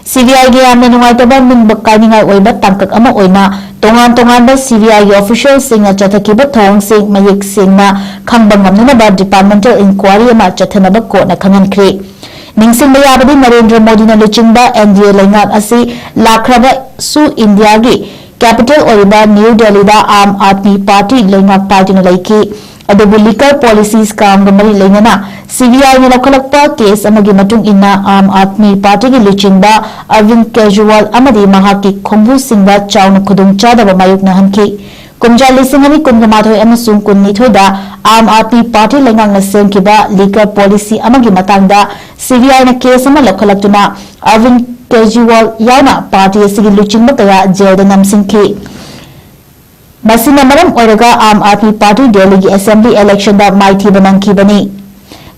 ꯁꯤ ꯕꯤ ꯑꯥꯏꯒꯤ ꯌꯥꯝꯅ ꯅꯨꯡꯉꯥꯏꯇꯕ ꯅꯤꯡꯕ ꯀꯥꯏꯅꯤꯡꯉꯥꯏ ꯑꯣꯏꯕ ꯇꯥꯡꯀꯛ ꯑꯃ ꯑꯣꯏꯅ ꯇꯣꯉꯥꯟ ꯇꯣꯉꯥꯟꯕ ꯁꯤ ꯕꯤ ꯑꯥꯏꯒꯤ ꯑꯣꯐꯤꯁꯤꯌꯦꯜꯁꯤꯡꯅ ꯆꯠꯊꯈꯤꯕ ꯊꯧꯑꯣꯡꯁꯤꯡ ꯃꯌꯦꯛ ꯁꯦꯡꯅ ꯈꯪꯕ ꯉꯝꯅꯅꯕ ꯗꯤꯄꯥꯔꯠꯃꯦꯟꯇꯦꯜ ꯏꯟꯀ꯭ꯋꯥꯔꯤ ꯑꯃ ꯆꯠꯊꯅꯕ ꯀꯣꯔꯠꯅ ꯈꯪꯍꯟꯈ꯭ꯔꯦ꯫ ꯅꯤꯡꯁꯤꯡꯕ ꯌꯥꯕꯗꯤ, ꯅꯔꯦꯟꯗ꯭ꯔ ꯃꯣꯗꯤꯅ ꯂꯨꯆꯤꯡꯕ N D A ꯂꯩꯉꯥꯛ ꯑꯁꯤ ꯂꯥꯛꯈ꯭ꯔꯕꯁꯨ, ꯏꯟꯗꯤꯌꯥꯒꯤ capital ꯑꯣꯏꯔꯤꯕ ꯅ꯭ꯌꯨ ꯗꯦꯜꯂꯤꯗ ꯑꯥꯝ ꯑꯥꯗꯃꯤ ꯄꯥꯔꯇꯤ ꯂꯩꯉꯥꯛ ꯄꯥꯏꯗꯨꯅ ꯂꯩꯈꯤ꯫ ꯑꯗꯨꯕꯨ liquor policy scamꯒ ꯃꯔꯤ ꯂꯩꯅꯅ C B Iꯅ ꯂꯧꯈꯠꯂꯛꯄ case ꯑꯃꯒꯤ ꯃꯇꯨꯡ ꯏꯟꯅ, ꯑꯥꯝ ꯑꯥꯗꯃꯤ ꯄꯥꯔꯇꯤꯒꯤ ꯂꯨꯆꯤꯡꯕ ꯑꯔꯕꯤꯟꯗ ꯀꯦꯖꯔꯤꯋꯥꯜ ꯑꯃꯗꯤ ꯃꯍꯥꯛꯀꯤ ꯈꯣꯡꯕꯨꯁꯤꯡꯗ ꯆꯥꯎꯅ ꯈꯨꯗꯣꯡꯆꯥꯗꯕ ꯃꯥꯌꯣꯛꯅꯍꯟꯈꯤ꯫ ꯀꯨꯝꯖꯥ ꯂꯤꯁꯤꯡ ꯑꯅꯤ ꯀꯨꯟꯒ ꯃꯥꯊꯣꯏ ꯑꯃꯁꯨꯡ ꯀꯨꯟꯅꯤꯊꯣꯏꯗ ꯑꯥꯝ ꯑꯥꯗꯃꯤ ꯄꯥꯔꯇꯤ ꯂꯩꯉꯥꯛꯅ ꯁꯦꯝꯈꯤꯕ liquor policy ꯑꯃꯒꯤ ꯃꯇꯥꯡꯗ C B Iꯅ case ꯑꯃ ꯂꯧꯈꯠꯂꯛꯇꯨꯅ ꯑꯔꯕꯤꯟꯗ ꯀꯦꯖꯔꯤꯋꯥꯜ ꯌꯥꯎꯅ ꯄꯥꯔꯇꯤ ꯑꯁꯤꯒꯤ ꯂꯨꯆꯤꯡꯕ ꯀꯌꯥ ꯖꯦꯜꯗ ꯅꯝꯁꯤꯟꯈꯤ꯫ ꯃꯁꯤꯅ ꯃꯔꯝ ꯑꯣꯏꯔꯒ ꯑꯥꯝ ꯑꯥꯗꯃꯤ ꯄꯥꯔꯇꯤ ꯗꯦꯜꯂꯤꯒꯤ assembly electionꯗ ꯃꯥꯏꯊꯤꯕ ꯅꯪꯈꯤꯕꯅꯤ꯫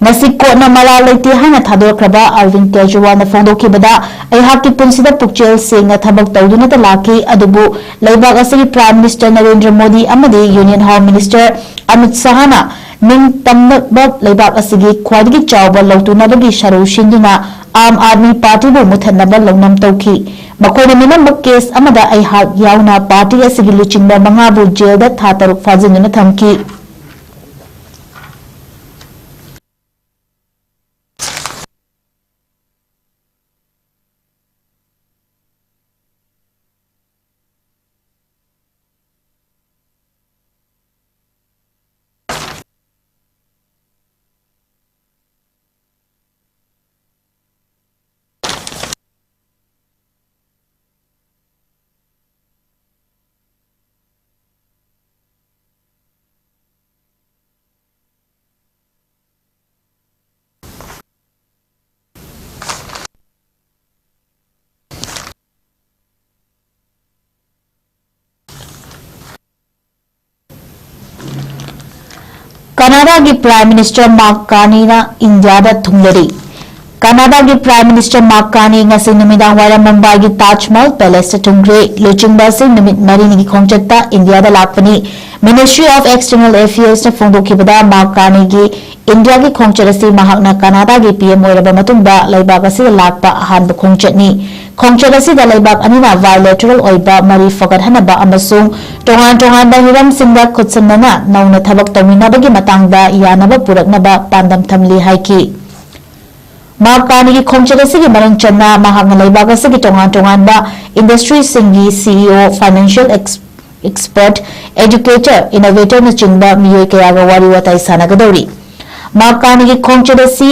ꯉꯁꯤ ꯀꯣꯔꯠꯅ ꯃꯔꯥꯜ ꯂꯩꯇꯦ ꯍꯥꯏꯅ ꯊꯥꯗꯣꯛꯈ꯭ꯔꯕ ꯑꯔꯕꯤꯟꯗ ꯀꯦꯖꯔꯤꯋꯥꯜꯅ ꯐꯣꯡꯗꯣꯛꯈꯤꯕꯗ, "ꯑꯩꯍꯥꯛꯀꯤ ꯄꯨꯟꯁꯤꯗ ꯄꯨꯛꯆꯦꯜ ꯁꯦꯡꯅ ꯊꯕꯛ ꯇꯧꯗꯨꯅꯇ ꯂꯥꯛꯈꯤ, ꯑꯗꯨꯕꯨ ꯂꯩꯕꯥꯛ ꯑꯁꯤꯒꯤ Prime Minister ꯅꯔꯦꯟꯗ꯭ꯔ ꯃꯣꯗꯤ ꯑꯃꯗꯤ Union Home Minister ꯑꯃꯤꯠ ꯁꯥꯍꯅ ꯅꯤꯡꯇꯝꯅꯕ ꯂꯩꯕꯥꯛ ꯑꯁꯤꯒꯤ ꯈ꯭ꯋꯥꯏꯗꯒꯤ ꯆꯥꯎꯕ ꯂꯧꯇꯨꯅꯕꯒꯤ ꯁꯔꯨ ꯁꯤꯟꯗꯨꯅ ꯑꯥꯝ ꯑꯥꯗꯃꯤ ꯄꯥꯔꯇꯤꯕꯨ ꯃꯨꯊꯠꯅꯕ ꯂꯧꯅꯝ ꯇꯧꯈꯤ꯫ ꯃꯈꯣꯏꯅ ꯃꯤꯅꯝꯕ case ꯑꯃꯗ ꯑꯩꯍꯥꯛ ꯌꯥꯎꯅ ꯄꯥꯔꯇꯤ ꯑꯁꯤꯒꯤ ꯂꯨꯆꯤꯡꯕ ꯃꯉꯥꯕꯨ ꯖꯦꯜꯗ ꯊꯥ ꯇꯔꯨꯛ ꯐꯥꯖꯤꯟꯗꯨꯅ ꯊꯝꯈꯤ"꯫ ꯀꯅꯥꯗꯥꯒꯤ Prime Minister ꯃꯥꯔꯛ ꯀꯥꯔꯅꯤꯅ ꯏꯟꯗꯤꯌꯥꯗ ꯊꯨꯡꯂꯔꯤ꯫ ꯀꯅꯥꯗꯥꯒꯤ Prime Minister ꯃꯥꯔꯛ ꯀꯥꯔꯅꯤ ꯉꯁꯤ ꯅꯨꯃꯤꯗꯥꯡ ꯋꯥꯏꯔꯝ ꯃꯨꯝꯕꯥꯏꯒꯤ ꯇꯥꯖ ꯃꯍꯜ Palaceꯇ ꯊꯨꯡꯈ꯭ꯔꯦ꯫ ꯂꯨꯆꯤꯡꯕ ꯑꯁꯤ ꯅꯨꯃꯤꯠ ꯃꯔꯤꯅꯤꯒꯤ ꯈꯣꯡꯆꯠꯇ ꯏꯟꯗꯤꯌꯥꯗ ꯂꯥꯛꯄꯅꯤ꯫ Ministry of External Affairsꯅ ꯐꯣꯡꯗꯣꯛꯈꯤꯕꯗ, ꯃꯥꯔꯛ ꯀꯥꯔꯅꯤꯒꯤ ꯏꯟꯗꯤꯌꯥꯒꯤ ꯈꯣꯡꯆꯠ ꯑꯁꯤ ꯃꯍꯥꯛꯅ ꯀꯅꯥꯗꯥꯒꯤ P M ꯑꯣꯏꯔꯕ ꯃꯇꯨꯡꯗ ꯂꯩꯕꯥꯛ ꯑꯁꯤꯗ ꯂꯥꯛꯄ ꯑꯍꯥꯟꯕ ꯈꯣꯡꯆꯠꯅꯤ꯫ ꯈꯣꯡꯆꯠ ꯑꯁꯤꯗ ꯂꯩꯕꯥꯛ ꯑꯅꯤꯅ bilateral ꯑꯣꯏꯕ ꯃꯔꯤ ꯐꯒꯠꯍꯟꯅꯕ ꯑꯃꯁꯨꯡ ꯇꯣꯉꯥꯟ ꯇꯣꯉꯥꯟꯕ ꯍꯤꯔꯝꯁꯤꯡꯗ ꯈꯨꯠꯁꯝꯅꯅ ꯅꯧꯅ ꯊꯕꯛ ꯇꯧꯃꯤꯟꯅꯕꯒꯤ ꯃꯇꯥꯡꯗ ꯌꯥꯅꯕ ꯄꯨꯔꯛꯅꯕ ꯄꯥꯟꯗꯝ ꯊꯝꯂꯤ ꯍꯥꯏꯈꯤ꯫ ꯃꯍꯥꯛ ꯀꯥꯅꯤꯒꯤ ꯈꯣꯡꯆꯠ ꯑꯁꯤꯒꯤ ꯃꯅꯨꯡ ꯆꯟꯅ ꯃꯍꯥꯛꯅ ꯂꯩꯕꯥꯛ ꯑꯁꯤꯒꯤ ꯇꯣꯉꯥꯟ ꯇꯣꯉꯥꯟꯕ ꯏꯟꯗꯁꯇ꯭ꯔꯤꯁꯤꯡꯒꯤ ꯁꯤ ꯏ ꯑꯣ, ꯐꯥꯏꯅꯥꯟꯁꯤꯌꯦꯜ ꯑꯦꯛꯁ-, ꯑꯦꯛꯁꯄꯔꯠ, ꯑꯦꯗꯨꯀꯦꯇꯔ, ꯏꯅꯣꯚꯦꯇꯔꯅꯆꯤꯡꯕ ꯃꯤꯑꯣꯏ ꯀꯌꯥꯒ ꯋꯥꯔꯤ ꯋꯥꯇꯥꯏ ꯁꯥꯟꯅꯒꯗꯧꯔꯤ꯫ ꯃꯍꯥꯛ ꯀꯥꯅꯤꯒꯤ ꯈꯣꯡꯆꯠ ꯑꯁꯤ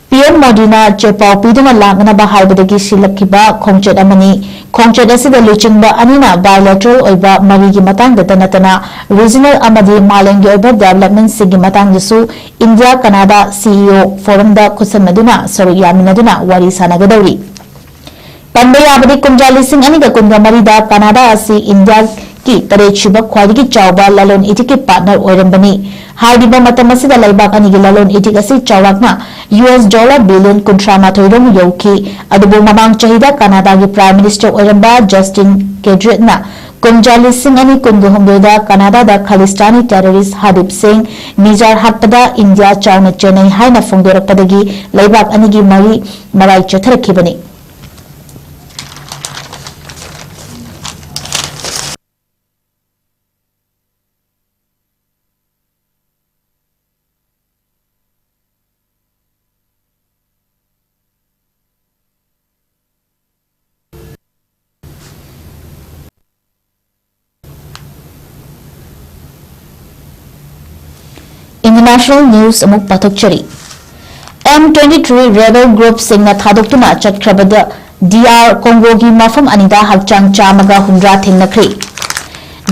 ꯄꯤ ꯑꯦꯝ ꯃꯣꯗꯤꯅ ꯆꯦꯄꯥꯎ ꯄꯤꯗꯨꯅ ꯂꯥꯛꯅꯅꯕ ꯍꯥꯏꯕꯗꯒꯤ ꯁꯤꯜꯂꯛꯈꯤꯕ ꯈꯣꯡꯆꯠ ꯑꯃꯅꯤ꯫ ꯈꯣꯡꯆꯠ ꯑꯁꯤꯗ ꯂꯨꯆꯤꯡꯕ ꯑꯅꯤꯅ bilateral ꯑꯣꯏꯕ ꯃꯔꯤꯒꯤ ꯃꯇꯥꯡꯗꯇ ꯅꯠꯇꯅ regional ꯑꯃꯗꯤ ꯃꯥꯂꯦꯝꯒꯤ ꯑꯣꯏꯕ developmentꯁꯤꯡꯒꯤ ꯃꯇꯥꯡꯗꯁꯨ ꯏꯟꯗꯤꯌꯥ ꯀꯅꯥꯗꯥ ꯁꯤ ꯏ ꯑꯣ ꯐꯣꯔꯝꯗ ꯈꯨꯠꯁꯝꯅꯗꯨꯅ ꯁꯔꯨꯛ ꯌꯥꯃꯤꯟꯅꯗꯨꯅ ꯋꯥꯔꯤ ꯁꯥꯟꯅꯒꯗꯧꯔꯤ꯫ ꯄꯟꯕ ꯌꯥꯕꯗꯤ, ꯀꯨꯝꯖꯥ ꯂꯤꯁꯤꯡ ꯑꯅꯤꯒ ꯀꯨꯟꯒ ꯃꯔꯤꯗ ꯀꯅꯥꯗꯥ ꯑꯁꯤ ꯏꯟꯗꯤꯌꯥꯒꯤ ꯇꯔꯦꯠꯁꯨꯕ ꯈ꯭ꯋꯥꯏꯗꯒꯤ ꯆꯥꯎꯕ ꯂꯂꯣꯟ ꯏꯇꯤꯛꯀꯤ partner ꯑꯣꯏꯔꯝꯕꯅꯤ꯫ ꯍꯥꯏꯔꯤꯕ ꯃꯇꯝ ꯑꯁꯤꯗ ꯂꯩꯕꯥꯛ ꯑꯅꯤꯒꯤ ꯂꯂꯣꯟ ꯏꯇꯤꯛ ꯑꯁꯤ ꯆꯥꯎꯔꯥꯛꯅ ꯌꯨ ꯑꯦꯁ dollar billion ꯀꯨꯟꯊ꯭ꯔꯥ ꯃꯥꯊꯣꯏ ꯔꯣꯝ ꯌꯧꯈꯤ꯫ ꯑꯗꯨꯕꯨ ꯃꯃꯥꯡ ꯆꯍꯤꯗ ꯀꯅꯥꯗꯥꯒꯤ Prime Minister ꯑꯣꯏꯔꯝꯕ Justin Trudeauꯅ ꯀꯨꯝꯖꯥ ꯂꯤꯁꯤꯡ ꯑꯅꯤ ꯀꯨꯟꯒ ꯍꯨꯝꯗꯣꯏꯗ ꯀꯅꯥꯗꯥꯗ ꯈꯥꯂꯤꯁꯇꯥꯅꯤ terrorist ꯍꯥꯗꯤꯞ ꯁꯤꯡ ꯅꯤꯖꯥꯔ ꯍꯥꯠꯄꯗ ꯏꯟꯗꯤꯌꯥ ꯆꯥꯎꯅ ꯆꯦꯟꯅꯩ ꯍꯥꯏꯅ ꯐꯣꯡꯗꯣꯔꯛꯄꯗꯒꯤ ꯂꯩꯕꯥꯛ ꯑꯅꯤꯒꯤ ꯃꯔꯤ ꯃꯔꯥꯏ ꯆꯠꯊꯔꯛꯈꯤꯕꯅꯤ꯫ International news ꯑꯃꯨꯛ ꯄꯥꯊꯣꯛꯆꯔꯤ꯫ M twenty three rebel groupꯁꯤꯡꯅ ꯊꯥꯗꯣꯛꯇꯨꯅ ꯆꯠꯈ꯭ꯔꯕꯗ ꯗꯤ ꯑꯥꯔ ꯀꯣꯡꯒꯣꯒꯤ ꯃꯐꯝ ꯑꯅꯤꯗ ꯍꯛꯆꯥꯡ ꯆꯥꯝꯃꯒ ꯍꯨꯝꯗ꯭ꯔꯥ ꯊꯦꯡꯅꯈ꯭ꯔꯦ꯫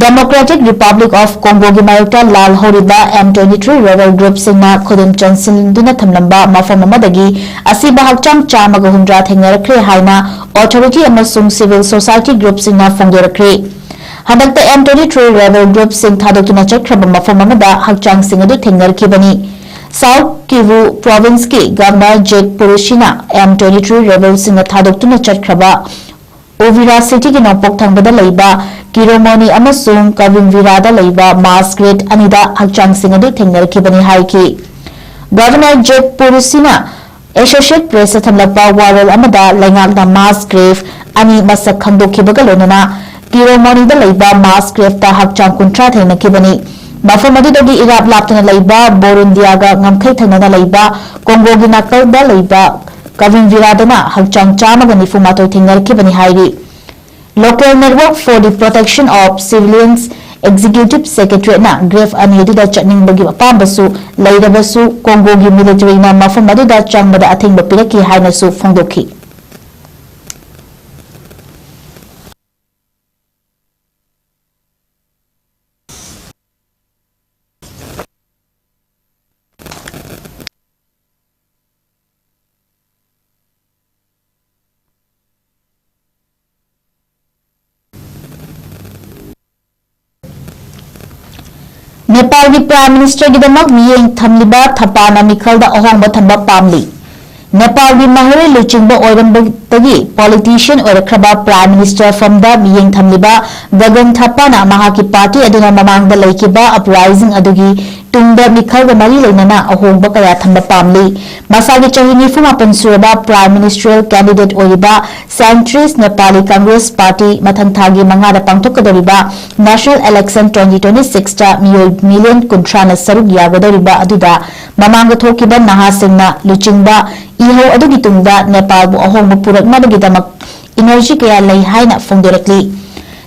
Democratic Republic of Congoꯒꯤ ꯃꯥꯌꯣꯛꯇ ꯂꯥꯜ ꯍꯧꯔꯤꯕ M twenty three rebel groupꯁꯤꯡꯅ ꯈꯨꯗꯨꯝ ꯆꯟꯁꯤꯟꯗꯨꯅ ꯊꯝꯂꯝꯕ ꯃꯐꯝ ꯑꯃꯗꯒꯤ ꯑꯁꯤꯕ ꯍꯛꯆꯥꯡ ꯆꯥꯝꯃꯒ ꯍꯨꯝꯗ꯭ꯔꯥ ꯊꯦꯡꯅꯔꯛꯈ꯭ꯔꯦ ꯍꯥꯏꯅ authority ꯑꯃꯁꯨꯡ civil society groupꯁꯤꯡꯅ ꯐꯣꯡꯗꯣꯔꯛꯈ꯭ꯔꯦ꯫ ꯍꯟꯗꯛꯇ M twenty three rebel groupꯁꯤꯡ ꯊꯥꯗꯣꯛꯇꯨꯅ ꯆꯠꯈ꯭ꯔꯕ ꯃꯐꯝ ꯑꯃꯗ ꯍꯛꯆꯥꯡꯁꯤꯡ ꯑꯗꯨ ꯊꯦꯡꯅꯔꯛꯈꯤꯕꯅꯤ꯫ South Kivu provinceꯀꯤ Governor Jack Purushina M twenty three rebelꯁꯤꯡꯅ ꯊꯥꯗꯣꯛꯇꯨꯅ ꯆꯠꯈ꯭ꯔꯕ Uvira cityꯒꯤ ꯅꯣꯡꯄꯣꯛ ꯊꯪꯕꯗ ꯂꯩꯕ Kiromoni ꯑꯃꯁꯨꯡ Kavimviraꯗ ꯂꯩꯕ mass grave ꯑꯅꯤꯗ ꯍꯛꯆꯥꯡꯁꯤꯡ ꯑꯗꯨ ꯊꯦꯡꯅꯔꯛꯈꯤꯕꯅꯤ ꯍꯥꯏꯈꯤ꯫ Governor Jack Purushina Associate Pressꯇ ꯊꯝꯂꯛꯄ ꯋꯥꯔꯣꯜ ꯑꯃꯗ ꯂꯩꯉꯥꯛꯅ mass grave ꯑꯅꯤ ꯃꯁꯛ ꯈꯪꯗꯣꯛꯈꯤꯕꯒ ꯂꯣꯏꯅꯅ Kiromonida ꯂꯩꯕ mass graveꯇ ꯍꯛꯆꯥꯡ ꯀꯨꯟꯊ꯭ꯔꯥ ꯊꯦꯡꯅꯈꯤꯕꯅꯤ꯫ ꯃꯐꯝ ꯑꯗꯨꯗꯒꯤ ꯏꯔꯥꯞ ꯂꯥꯞꯇꯅ ꯂꯩꯕ ꯕꯣꯔꯨꯟꯗꯤꯌꯥꯒ ꯉꯝꯈꯩ ꯊꯪꯅꯅ ꯂꯩꯕ ꯀꯣꯡꯒꯣꯒꯤ ꯅꯥꯀꯜꯗ ꯂꯩꯕ ꯀꯥꯚꯤꯟꯚꯤꯔꯥꯗꯅ ꯍꯛꯆꯥꯡ ꯆꯥꯝꯃꯒ ꯅꯤꯐꯨ ꯃꯥꯊꯣꯏ ꯊꯦꯡꯅꯔꯛꯈꯤꯕꯅꯤ ꯍꯥꯏꯔꯤ꯫ Local Network for the Protection of Civilians Executive Secretariatꯅ ꯒ꯭ꯔꯦꯐ ꯑꯅꯤ ꯑꯗꯨꯗ ꯆꯠꯅꯤꯡꯕꯒꯤ ꯑꯄꯥꯝꯕꯁꯨ ꯂꯩꯔꯕꯁꯨ, ꯀꯣꯡꯒꯣꯒꯤ ꯃꯤꯂꯤꯇꯔꯤꯅ ꯃꯐꯝ ꯑꯗꯨꯗ ꯆꯪꯕꯗ ꯑꯊꯤꯡꯕ ꯄꯤꯔꯛꯈꯤ ꯍꯥꯏꯅꯁꯨ ꯐꯣꯡꯗꯣꯛꯈꯤ꯫ ꯅꯦꯄꯥꯜꯒꯤ Prime Ministerꯒꯤꯗꯃꯛ ꯃꯤꯠꯌꯦꯡ ꯊꯝꯂꯤꯕ ꯊꯄꯥꯅ ꯃꯤꯈꯜꯗ ꯑꯍꯣꯡꯕ ꯊꯝꯕ ꯄꯥꯝꯂꯤ꯫ ꯅꯦꯄꯥꯜꯒꯤ ꯃꯍꯩꯔꯣꯏ ꯂꯨꯆꯤꯡꯕ ꯑꯣꯏꯔꯝꯕꯗꯒꯤ politician ꯑꯣꯏꯔꯛꯈ꯭ꯔꯕ Prime Minister ꯐꯝꯗ ꯃꯤꯠꯌꯦꯡ ꯊꯝꯂꯤꯕ ꯒꯒꯟ ꯊꯄꯥꯅ ꯃꯍꯥꯛꯀꯤ party ꯑꯗꯨꯅ ꯃꯃꯥꯡꯗ ꯂꯩꯈꯤꯕ uprising ꯑꯗꯨꯒꯤ ꯇꯨꯡꯗ ꯃꯤꯈꯜꯒ ꯃꯔꯤ ꯂꯩꯅꯅ ꯑꯍꯣꯡꯕ ꯀꯌꯥ ꯊꯝꯕ ꯄꯥꯝꯂꯤ꯫ ꯃꯁꯥꯒꯤ ꯆꯍꯤ ꯅꯤꯐꯨ ꯃꯥꯄꯟ ꯁꯨꯔꯕ Prime Ministerial candidate ꯑꯣꯏꯔꯤꯕ centrist Nepali Congress Party ꯃꯊꯪ ꯊꯥꯒꯤ ꯃꯉꯥꯗ ꯄꯥꯡꯊꯣꯛꯀꯗꯧꯔꯤꯕ National Election twenty twenty-sixꯇ ꯃꯤꯑꯣꯏ million ꯀꯨꯟꯊ꯭ꯔꯥꯅ ꯁꯔꯨꯛ ꯌꯥꯒꯗꯧꯔꯤꯕ ꯑꯗꯨꯗ ꯃꯃꯥꯡꯗ ꯊꯣꯛꯈꯤꯕ ꯅꯍꯥꯁꯤꯡꯅ ꯂꯨꯆꯤꯡꯕ ꯏꯍꯧ ꯑꯗꯨꯒꯤ ꯇꯨꯡꯗ ꯅꯦꯄꯥꯜꯕꯨ ꯑꯍꯣꯡꯕ ꯄꯨꯔꯛꯅꯕꯒꯤꯗꯃꯛ energy ꯀꯌꯥ ꯂꯩ ꯍꯥꯏꯅ ꯐꯣꯡꯗꯣꯔꯛꯂꯤ꯫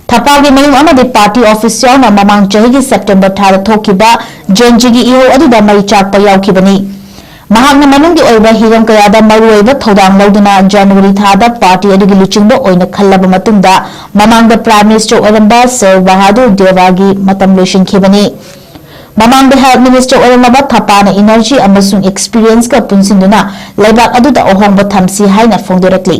ꯊꯄꯥꯒꯤ ꯃꯌꯨꯝ ꯑꯃꯗꯤ party office ꯌꯥꯎꯅ ꯃꯃꯥꯡ ꯆꯍꯤꯒꯤ September ꯊꯥꯗ ꯊꯣꯛꯈꯤꯕ Gen Zꯒꯤ ꯏꯍꯧ ꯑꯗꯨꯗ ꯃꯩ ꯆꯥꯛꯄ ꯌꯥꯎꯈꯤꯕꯅꯤ꯫ ꯃꯍꯥꯛꯅ ꯃꯅꯨꯡꯒꯤ ꯑꯣꯏꯕ ꯍꯤꯔꯝ ꯀꯌꯥꯗ ꯃꯔꯨꯑꯣꯏꯕ ꯊꯧꯗꯥꯡ ꯂꯧꯗꯨꯅ January ꯊꯥꯗ party ꯑꯗꯨꯒꯤ ꯂꯨꯆꯤꯡꯕ ꯑꯣꯏꯅ ꯈꯜꯂꯕ ꯃꯇꯨꯡꯗ ꯃꯃꯥꯡꯗ Prime Minister ꯑꯣꯏꯔꯝꯕ Sir Bahadur Devaꯒꯤ ꯃꯇꯝ ꯂꯣꯏꯁꯤꯟꯈꯤꯕꯅꯤ꯫ ꯃꯃꯥꯡꯗ Health Minister ꯑꯣꯏꯔꯝꯂꯕ ꯊꯄꯥꯅ energy ꯑꯃꯁꯨꯡ experienceꯀ ꯄꯨꯟꯁꯤꯟꯗꯨꯅ ꯂꯩꯕꯥꯛ ꯑꯗꯨꯗ ꯑꯍꯣꯡꯕ ꯊꯝꯁꯤ ꯍꯥꯏꯅ ꯐꯣꯡꯗꯣꯔꯛꯂꯤ꯫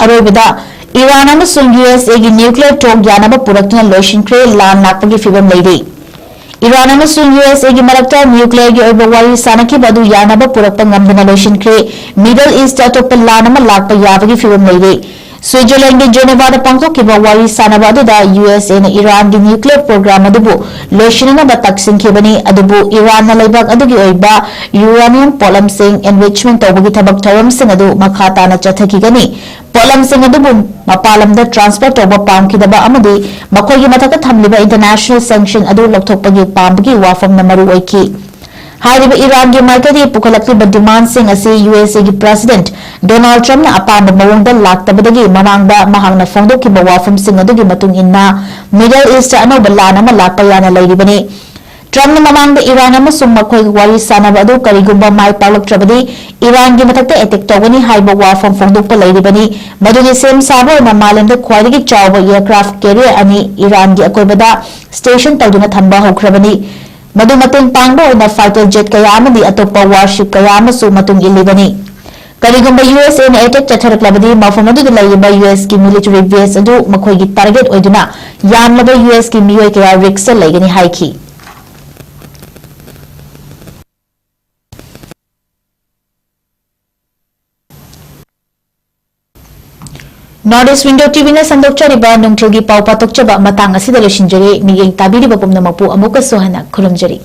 ꯑꯔꯣꯏꯕꯗ, ꯏꯔꯥꯟ ꯑꯃꯁꯨꯡ ꯌꯨ ꯑꯦꯁ ꯑꯦꯒꯤ nuclear talk ꯌꯥꯅꯕ ꯄꯨꯔꯛꯇꯨꯅ ꯂꯣꯏꯁꯤꯟꯈ꯭ꯔꯦ, ꯂꯥꯟ ꯂꯥꯛꯄꯒꯤ ꯐꯤꯚꯝ ꯂꯩꯔꯦ꯫ ꯏꯔꯥꯟ ꯑꯃꯁꯨꯡ ꯌꯨ ꯑꯦꯁ ꯑꯦꯒꯤ ꯃꯔꯛꯇ nuclearꯒꯤ ꯑꯣꯏꯕ ꯋꯥꯔꯤ ꯁꯥꯅꯈꯤꯕ ꯑꯗꯨ ꯌꯥꯅꯕ ꯄꯨꯔꯛꯄ ꯉꯝꯗꯅ ꯂꯣꯏꯁꯤꯟꯈ꯭ꯔꯦ꯫ Middle Eastꯇ ꯑꯇꯣꯞꯄ ꯂꯥꯟ ꯑꯃ ꯂꯥꯛꯄ ꯌꯥꯕꯒꯤ ꯐꯤꯚꯝ ꯂꯩꯔꯦ꯫ ꯁ꯭ꯋꯤꯖꯔꯂꯦꯟꯒꯤ ꯖꯦꯅꯦꯚꯥꯗ ꯄꯥꯡꯊꯣꯛꯈꯤꯕ ꯋꯥꯔꯤ ꯁꯥꯅꯕ ꯑꯗꯨꯗ ꯌꯨ ꯑꯦꯁ ꯑꯦꯅ ꯏꯔꯥꯟꯒꯤ ꯅ꯭ꯌꯨꯀ꯭ꯂꯤꯌꯔ ꯄ꯭ꯔꯣꯒ꯭ꯔꯥꯝ ꯑꯗꯨꯕꯨ ꯂꯣꯏꯁꯤꯟꯅꯅꯕ ꯇꯛꯁꯤꯟꯈꯤꯕꯅꯤ, ꯑꯗꯨꯕꯨ ꯏꯔꯥꯟꯅ ꯂꯩꯕꯥꯛ ꯑꯗꯨꯒꯤ ꯑꯣꯏꯕ ꯌꯨꯔꯥꯅꯤꯌꯝ ꯄꯣꯠꯂꯝꯁꯤꯡ ꯑꯦꯟꯔꯤꯆꯃꯦꯟ ꯇꯧꯕꯒꯤ ꯊꯕꯛ ꯊꯧꯔꯝꯁꯤꯡ ꯑꯗꯨ ꯃꯈꯥ ꯇꯥꯅ ꯆꯠꯊꯈꯤꯒꯅꯤ꯫ ꯄꯣꯠꯂꯝꯁꯤꯡ ꯑꯗꯨꯕꯨ ꯃꯄꯥꯟ ꯂꯝꯗ ꯇ꯭ꯔꯥꯟꯁꯐꯔ ꯇꯧꯕ ꯄꯥꯝꯈꯤꯗꯕ ꯑꯃꯗꯤ ꯃꯈꯣꯏꯒꯤ ꯃꯊꯛꯇ ꯊꯝꯂꯤꯕ ꯏꯟꯇꯔꯅꯦꯁꯅꯦꯜ ꯁꯦꯡꯁꯟ ꯑꯗꯨ ꯂꯧꯊꯣꯛꯄꯒꯤ ꯄꯥꯝꯕꯒꯤ ꯋꯥꯐꯝꯅ ꯃꯔꯨ ꯑꯣꯏꯈꯤ꯫ ꯍꯥꯏꯔꯤꯕ ꯏꯔꯥꯟꯒꯤ ꯃꯥꯏꯀꯩꯗꯒꯤ ꯄꯨꯈꯠꯂꯛꯂꯤꯕ ꯗꯤꯃꯥꯟꯁꯤꯡ ꯑꯁꯤ ꯌꯨ ꯑꯦꯁ ꯑꯦꯒꯤ ꯄ꯭ꯔꯦꯁꯤꯗꯦꯟꯠ ꯗꯣꯅꯥꯜꯗ ꯇ꯭ꯔꯝꯞꯅ ꯑꯄꯥꯝꯕ ꯃꯑꯣꯡꯗ ꯂꯥꯛꯇꯕꯗꯒꯤ ꯃꯃꯥꯡꯗ ꯃꯍꯥꯛꯅ ꯐꯣꯡꯗꯣꯛꯈꯤꯕ ꯋꯥꯐꯝꯁꯤꯡ ꯑꯗꯨꯒꯤ ꯃꯇꯨꯡ ꯏꯟꯅ, ꯃꯤꯗꯜ ꯏꯁꯇ ꯑꯅꯧꯕ ꯂꯥꯟ ꯑꯃ ꯂꯥꯛꯄ ꯌꯥꯅ ꯂꯩꯔꯤꯕꯅꯤ꯫ ꯇ꯭ꯔꯝꯞꯅ ꯃꯃꯥꯡꯗ ꯏꯔꯥꯟ ꯑꯃꯁꯨꯡ ꯃꯈꯣꯏꯒ ꯋꯥꯔꯤ ꯁꯥꯅꯕ ꯑꯗꯨ ꯀꯔꯤꯒꯨꯝꯕ ꯃꯥꯏ ꯄꯥꯛꯂꯛꯇ꯭ꯔꯕꯗꯤ ꯏꯔꯥꯟꯒꯤ ꯃꯊꯛꯇ ꯑꯦꯇꯦꯛ ꯇꯧꯒꯅꯤ ꯍꯥꯏꯕ ꯋꯥꯐꯝ ꯐꯣꯡꯗꯣꯛꯄ ꯂꯩꯔꯤꯕꯅꯤ꯫ ꯃꯗꯨꯒꯤ ꯁꯦꯝ ꯁꯥꯕ ꯑꯣꯏꯅ ꯃꯥꯂꯦꯝꯗ ꯈ꯭ꯋꯥꯏꯗꯒꯤ ꯆꯥꯎꯕ ꯑꯦꯌꯔꯀ꯭ꯔꯥꯐ ꯀꯦꯔꯤꯌꯔ ꯑꯅꯤ ꯏꯔꯥꯟꯒꯤ ꯑꯀꯣꯏꯕꯗ ꯁ꯭ꯇꯦꯁꯟ ꯇꯧꯗꯨꯅ ꯊꯝꯕ ꯍꯧꯈ꯭ꯔꯕꯅꯤ꯫ ꯃꯗꯨ ꯃꯇꯦꯡ ꯄꯥꯡꯕ ꯑꯣꯏꯅ ꯐꯥꯏꯇꯔ ꯖꯦꯠ ꯀꯌꯥ ꯑꯃꯗꯤ ꯑꯇꯣꯞꯄ ꯋꯥꯔꯁꯤꯞ ꯀꯌꯥ ꯑꯃꯁꯨ ꯃꯇꯨꯡ ꯏꯜꯂꯤꯕꯅꯤ꯫ ꯀꯔꯤꯒꯨꯝꯕ ꯌꯨ ꯑꯦꯁ ꯑꯦꯅ ꯑꯦꯇꯦꯛ ꯆꯠꯊꯔꯛꯂꯕꯗꯤ, ꯃꯐꯝ ꯑꯗꯨꯗ ꯂꯩꯔꯤꯕ ꯌꯨ ꯑꯦꯁꯀꯤ ꯃꯤꯂꯤꯇꯔꯤ ꯕꯦꯁ ꯑꯗꯨ ꯃꯈꯣꯏꯒꯤ ꯇꯥꯔꯒꯦꯠ ꯑꯣꯏꯗꯨꯅ ꯌꯥꯝꯂꯕ ꯌꯨ ꯑꯦꯁꯀꯤ ꯃꯤꯑꯣꯏ ꯀꯌꯥ ꯔꯤꯛꯁꯇ ꯂꯩꯒꯅꯤ ꯍꯥꯏꯈꯤ꯫ North East Window ꯇꯤ ꯚꯤꯅ ꯁꯟꯗꯣꯛꯆꯔꯤꯕ ꯅꯨꯡꯊꯤꯜꯒꯤ ꯄꯥꯎ ꯄꯥꯊꯣꯛꯆꯕ ꯃꯇꯥꯡ ꯑꯁꯤꯗ ꯂꯣꯏꯁꯤꯟꯖꯔꯦ꯫ ꯃꯤꯠꯌꯦꯡ ꯇꯥꯕꯤꯔꯤꯕ ꯄꯨꯝꯅꯃꯛꯄꯨ ꯑꯃꯨꯛꯀꯁꯨ ꯍꯟꯅ ꯈꯨꯔꯨꯝꯖꯔꯤ꯫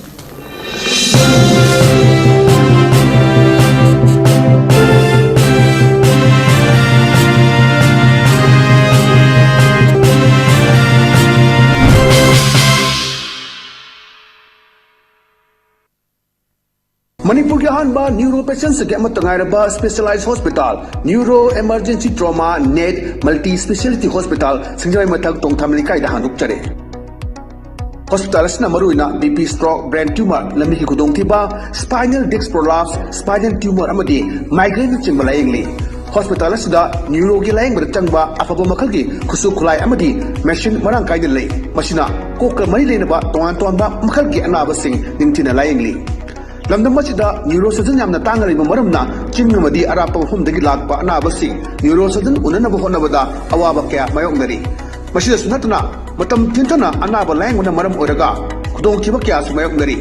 ꯃꯅꯤꯄꯨꯔꯒꯤ ꯑꯍꯥꯟꯕ ꯅ꯭ꯌꯨꯔꯣ ꯄꯦꯁꯦꯟꯁꯤꯡꯒꯤ ꯑꯃꯠꯇ ꯉꯥꯏꯔꯕ specialize hospital, neuro emergency trauma ꯅꯦꯠ ꯃꯜꯇꯤ ꯁ꯭ꯄꯦꯁꯤꯌꯦꯂꯤꯇꯤ ꯍꯣꯁꯄꯤꯇꯥꯜ, ꯁꯤꯡꯖꯃꯩ ꯃꯊꯛ ꯇꯣꯡꯊꯥꯃ ꯂꯩꯀꯥꯏꯗ ꯍꯥꯡꯗꯣꯛꯆꯔꯦ꯫ ꯍꯣꯁꯄꯤꯇꯥꯜ ꯑꯁꯤꯅ ꯃꯔꯨꯑꯣꯏꯅ B P, stroke, brain tumour, ꯂꯝꯕꯤꯒꯤ ꯈꯨꯗꯣꯡꯊꯤꯕ, spinal disc prolapse, spinal tumour ꯑꯃꯗꯤ ꯃꯥꯏꯒ꯭ꯔꯦꯟꯅꯆꯤꯡꯕ ꯂꯥꯌꯦꯡꯂꯤ꯫ ꯍꯣꯁꯄꯤꯇꯥꯜ ꯑꯁꯤꯗ ꯅ꯭ꯌꯨꯔꯣꯒꯤ ꯂꯥꯌꯦꯡꯕꯗ ꯆꯪꯕ ꯑꯐꯕ ꯃꯈꯜꯒꯤ ꯈꯨꯠꯁꯨ ꯈꯨꯠꯂꯥꯏ ꯑꯃꯗꯤ ꯃꯦꯁꯤꯟ ꯃꯔꯥꯡ ꯀꯥꯏꯅ ꯂꯩ꯫ ꯃꯁꯤꯅ ꯀꯣꯛꯀ ꯃꯔꯤ ꯂꯩꯅꯕ ꯇꯣꯉꯥꯟ ꯇꯣꯉꯥꯟꯕ ꯃꯈꯜꯒꯤ ꯑꯅꯥꯕꯁꯤꯡ ꯅꯤꯡꯊꯤꯅ ꯂꯥꯌꯦꯡꯂꯤ꯫ ꯂꯝꯗꯝ ꯑꯁꯤꯗ ꯅ꯭ꯌꯨꯔꯣ ꯁꯔꯖꯟ ꯌꯥꯝꯅ ꯇꯥꯡꯅ ꯂꯩꯕ ꯃꯔꯝꯅ ꯆꯤꯡ ꯑꯃꯗꯤ ꯑꯔꯥꯞꯄ ꯃꯐꯝꯗꯒꯤ ꯂꯥꯛꯄ ꯑꯅꯥꯕꯁꯤꯡ ꯅ꯭ꯌꯨꯔꯣ ꯁꯔꯖꯟ ꯎꯅꯅꯕ ꯍꯣꯠꯅꯕꯗ ꯑꯋꯥꯕ ꯀꯌꯥ ꯃꯥꯌꯣꯛꯅꯔꯤ꯫ ꯃꯁꯤꯗꯁꯨ ꯅꯠꯇꯅ ꯃꯇꯝ ꯊꯦꯡꯊꯅ ꯑꯅꯥꯕ ꯂꯥꯌꯦꯡꯕꯅ ꯃꯔꯝ ꯑꯣꯏꯔꯒ ꯈꯨꯗꯣꯡꯊꯤꯕ ꯀꯌꯥꯁꯨ ꯃꯥꯌꯣꯛꯅꯔꯤ꯫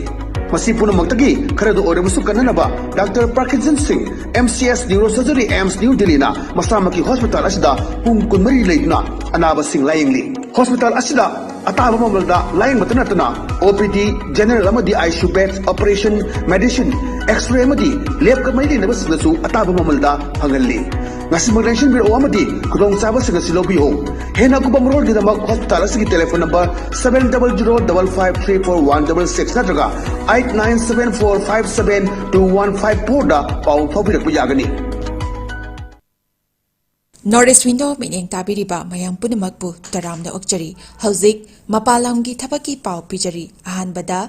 ꯃꯁꯤ ꯄꯨꯝꯅꯃꯛꯇꯒꯤ ꯈꯔꯗ ꯑꯣꯏꯔꯕꯁꯨ ꯀꯟꯅꯅꯕ doctor ꯄ꯭ꯔꯀꯤꯟꯖꯟ Singh, M C S neuro surgery, AIIMS new ꯗꯤꯜꯂꯤꯅ ꯃꯁꯥꯃꯛꯀꯤ ꯍꯣꯁꯄꯤꯇꯥꯜ ꯑꯁꯤꯗ ꯄꯨꯡ ꯀꯨꯟꯃꯔꯤ ꯂꯩꯗꯨꯅ ꯑꯅꯥꯕꯁꯤꯡ ꯂꯥꯌꯦꯡꯂꯤ꯫ ꯍꯣꯁꯄꯤꯇꯥꯜ ꯑꯁꯤꯗ ꯑꯇꯥꯕ ꯃꯃꯜꯗ ꯂꯥꯌꯦꯡꯕꯇ ꯅꯠꯇꯅ ꯑꯣ ꯄꯤ ꯗꯤ, ꯖꯦꯅꯔꯦꯜ ꯑꯃꯗꯤ I C U bed, operation, medicine, X ray ꯑꯃꯗꯤ ꯂꯦꯕꯀ ꯃꯔꯤ ꯂꯩꯅꯕꯁꯤꯡꯗꯁꯨ ꯑꯇꯥꯕ ꯃꯃꯜꯗ ꯐꯪꯍꯜꯂꯤ꯫ ꯉꯁꯤꯃꯛ ꯂꯦꯡꯁꯤꯟꯕꯤꯔꯛꯑꯣ ꯑꯃꯗꯤ ꯈꯨꯗꯣꯡꯆꯥꯕꯁꯤꯡ ꯑꯁꯤ ꯂꯧꯕꯤꯌꯨ꯫ ꯍꯦꯟꯅ ꯑꯀꯨꯞꯄ ꯃꯔꯣꯜꯒꯤꯗꯃꯛ ꯍꯣꯁꯄꯤꯇꯥꯜ ꯑꯁꯤꯒꯤ telephone number seven double zero double five three four one double six ꯅꯠꯇ꯭ꯔꯒ eight nine seven four five seven two one five four ꯗ ꯄꯥꯎ ꯐꯥꯎꯕꯤꯔꯛꯄ ꯌꯥꯒꯅꯤ꯫ North East Window ꯃꯤꯠꯌꯦꯡ ꯇꯥꯕꯤꯔꯤꯕ ꯃꯌꯥꯝ ꯄꯨꯝꯅꯃꯛꯄꯨ ꯇꯔꯥꯝꯅ ꯑꯣꯛꯆꯔꯤ꯫ ꯍꯧꯖꯤꯛ ꯃꯄꯥꯟ ꯂꯝꯒꯤ ꯊꯕꯛꯀꯤ ꯄꯥꯎ ꯄꯤꯖꯔꯤ꯫ ꯑꯍꯥꯟꯕꯗ,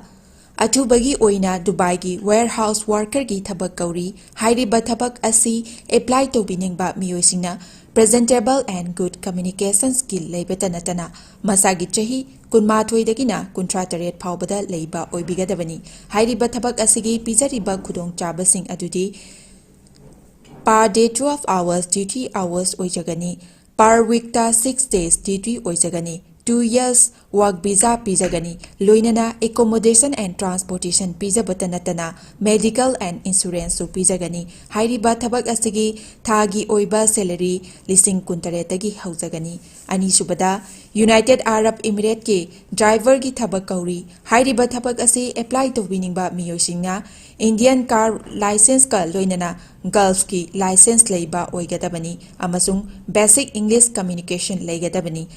ꯑꯊꯨꯕꯒꯤ ꯑꯣꯏꯅ ꯗꯨꯕꯥꯏꯒꯤ warehouse workerꯒꯤ ꯊꯕꯛ ꯀꯧꯔꯤ꯫ ꯍꯥꯏꯔꯤꯕ ꯊꯕꯛ ꯑꯁꯤ apply ꯇꯧꯕꯤꯅꯤꯡꯕ ꯃꯤꯑꯣꯏꯁꯤꯡꯅ presentable and good communication skill ꯂꯩꯕꯇ ꯅꯠꯇꯅ ꯃꯁꯥꯒꯤ ꯆꯍꯤ ꯀꯨꯟꯃꯥꯊꯣꯏꯗꯒꯤꯅ ꯀꯨꯟꯊ꯭ꯔꯥ ꯇꯔꯦꯠ ꯐꯥꯎꯕꯗ ꯂꯩꯕ ꯑꯣꯏꯕꯤꯒꯗꯕꯅꯤ꯫ ꯍꯥꯏꯔꯤꯕ ꯊꯕꯛ ꯑꯁꯤꯒꯤ ꯄꯤꯖꯔꯤꯕ ꯈꯨꯗꯣꯡꯆꯥꯕꯁꯤꯡ ꯑꯗꯨꯗꯤ per day twelve hours duty hours ꯑꯣꯏꯖꯒꯅꯤ꯫ Per weekꯇ six days duty ꯑꯣꯏꯖꯒꯅꯤ꯫ Two years work visa ꯄꯤꯖꯒꯅꯤ꯫ ꯂꯣꯏꯅꯅ accommodation and transportation ꯄꯤꯖꯕꯇ ꯅꯠꯇꯅ medical and insuranceꯁꯨ ꯄꯤꯖꯒꯅꯤ꯫ ꯍꯥꯏꯔꯤꯕ ꯊꯕꯛ ꯑꯁꯤꯒꯤ ꯊꯥꯒꯤ ꯑꯣꯏꯕ salary ꯂꯤꯁꯤꯡ ꯀꯨꯟꯇꯔꯦꯠꯇꯒꯤ ꯍꯧꯖꯒꯅꯤ꯫ ꯑꯅꯤꯁꯨꯕꯗ, United Arab Emirateꯀꯤ driverꯒꯤ ꯊꯕꯛ ꯀꯧꯔꯤ꯫ ꯍꯥꯏꯔꯤꯕ ꯊꯕꯛ ꯑꯁꯤ apply ꯇꯧꯕꯤꯅꯤꯡꯕ ꯃꯤꯑꯣꯏꯁꯤꯡꯅ Indian car licenceꯀ ꯂꯣꯏꯅꯅ Gulfꯀꯤ license ꯂꯩꯕ ꯑꯣꯏꯒꯗꯕꯅꯤ ꯑꯃꯁꯨꯡ basic English communication ꯂꯩꯒꯗꯕꯅꯤ꯫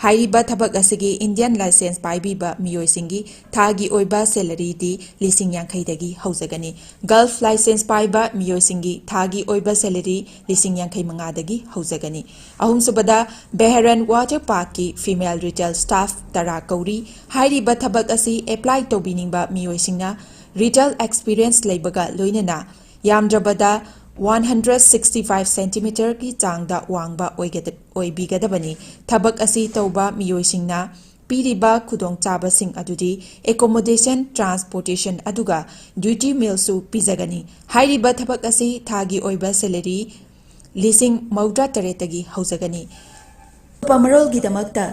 ꯍꯥꯏꯔꯤꯕ ꯊꯕꯛ ꯑꯁꯤꯒꯤ Indian license ꯄꯥꯏꯕꯤꯕ ꯃꯤꯑꯣꯏꯁꯤꯡꯒꯤ ꯊꯥꯒꯤ ꯑꯣꯏꯕ salaryꯗꯤ ꯂꯤꯁꯤꯡ ꯌꯥꯡꯈꯩꯗꯒꯤ ꯍꯧꯖꯒꯅꯤ꯫ Gulf license ꯄꯥꯏꯕ ꯃꯤꯑꯣꯏꯁꯤꯡꯒꯤ ꯊꯥꯒꯤ ꯑꯣꯏꯕ salary ꯂꯤꯁꯤꯡ ꯌꯥꯡꯈꯩ ꯃꯉꯥꯗꯒꯤ ꯍꯧꯖꯒꯅꯤ꯫ ꯑꯍꯨꯝꯁꯨꯕꯗ, Bahrain water parkꯀꯤ female retail staff ꯇꯔꯥ ꯀꯧꯔꯤ꯫ ꯍꯥꯏꯔꯤꯕ ꯊꯕꯛ ꯑꯁꯤ apply ꯇꯧꯕꯤꯅꯤꯡꯕ ꯃꯤꯑꯣꯏꯁꯤꯡꯅ retail experience ꯂꯩꯕꯒ ꯂꯣꯏꯅꯅ ꯌꯥꯝꯗ꯭ꯔꯕꯗ one hundred sixty five centimeterꯒꯤ ꯆꯥꯡꯗ ꯋꯥꯡꯕ ꯑꯣꯏꯒꯗ-, ꯑꯣꯏꯕꯤꯒꯗꯕꯅꯤ꯫ ꯊꯕꯛ ꯑꯁꯤ ꯇꯧꯕ ꯃꯤꯑꯣꯏꯁꯤꯡꯅ ꯄꯤꯔꯤꯕ ꯈꯨꯗꯣꯡꯆꯥꯕꯁꯤꯡ ꯑꯗꯨꯗꯤ accommodation, transportation ꯑꯗꯨꯒ duty mealꯁꯨ ꯄꯤꯖꯒꯅꯤ꯫ ꯍꯥꯏꯔꯤꯕ ꯊꯕꯛ ꯑꯁꯤ ꯊꯥꯒꯤ ꯑꯣꯏꯕ salary ꯂꯤꯁꯤꯡ ꯃꯧꯗ꯭ꯔꯥ ꯇꯔꯦꯠꯇꯒꯤ ꯍꯧꯖꯒꯅꯤ꯫ ꯑꯀꯨꯞꯄ ꯃꯔꯣꯜꯒꯤꯗꯃꯛꯇ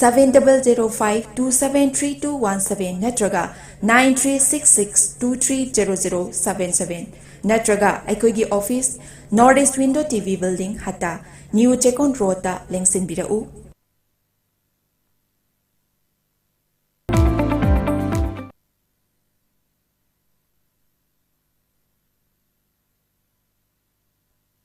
seven double zero five two seven three two one seven ꯅꯠꯇ꯭ꯔꯒ nine three six six two three zero zero seven seven ꯅꯠꯇ꯭ꯔꯒ ꯑꯩꯈꯣꯏꯒꯤ office, North East Window T V Building, ꯍꯠꯇꯥ, New Chekon Roadꯇ ꯂꯦꯡꯁꯤꯟꯕꯤꯔꯛꯎ꯫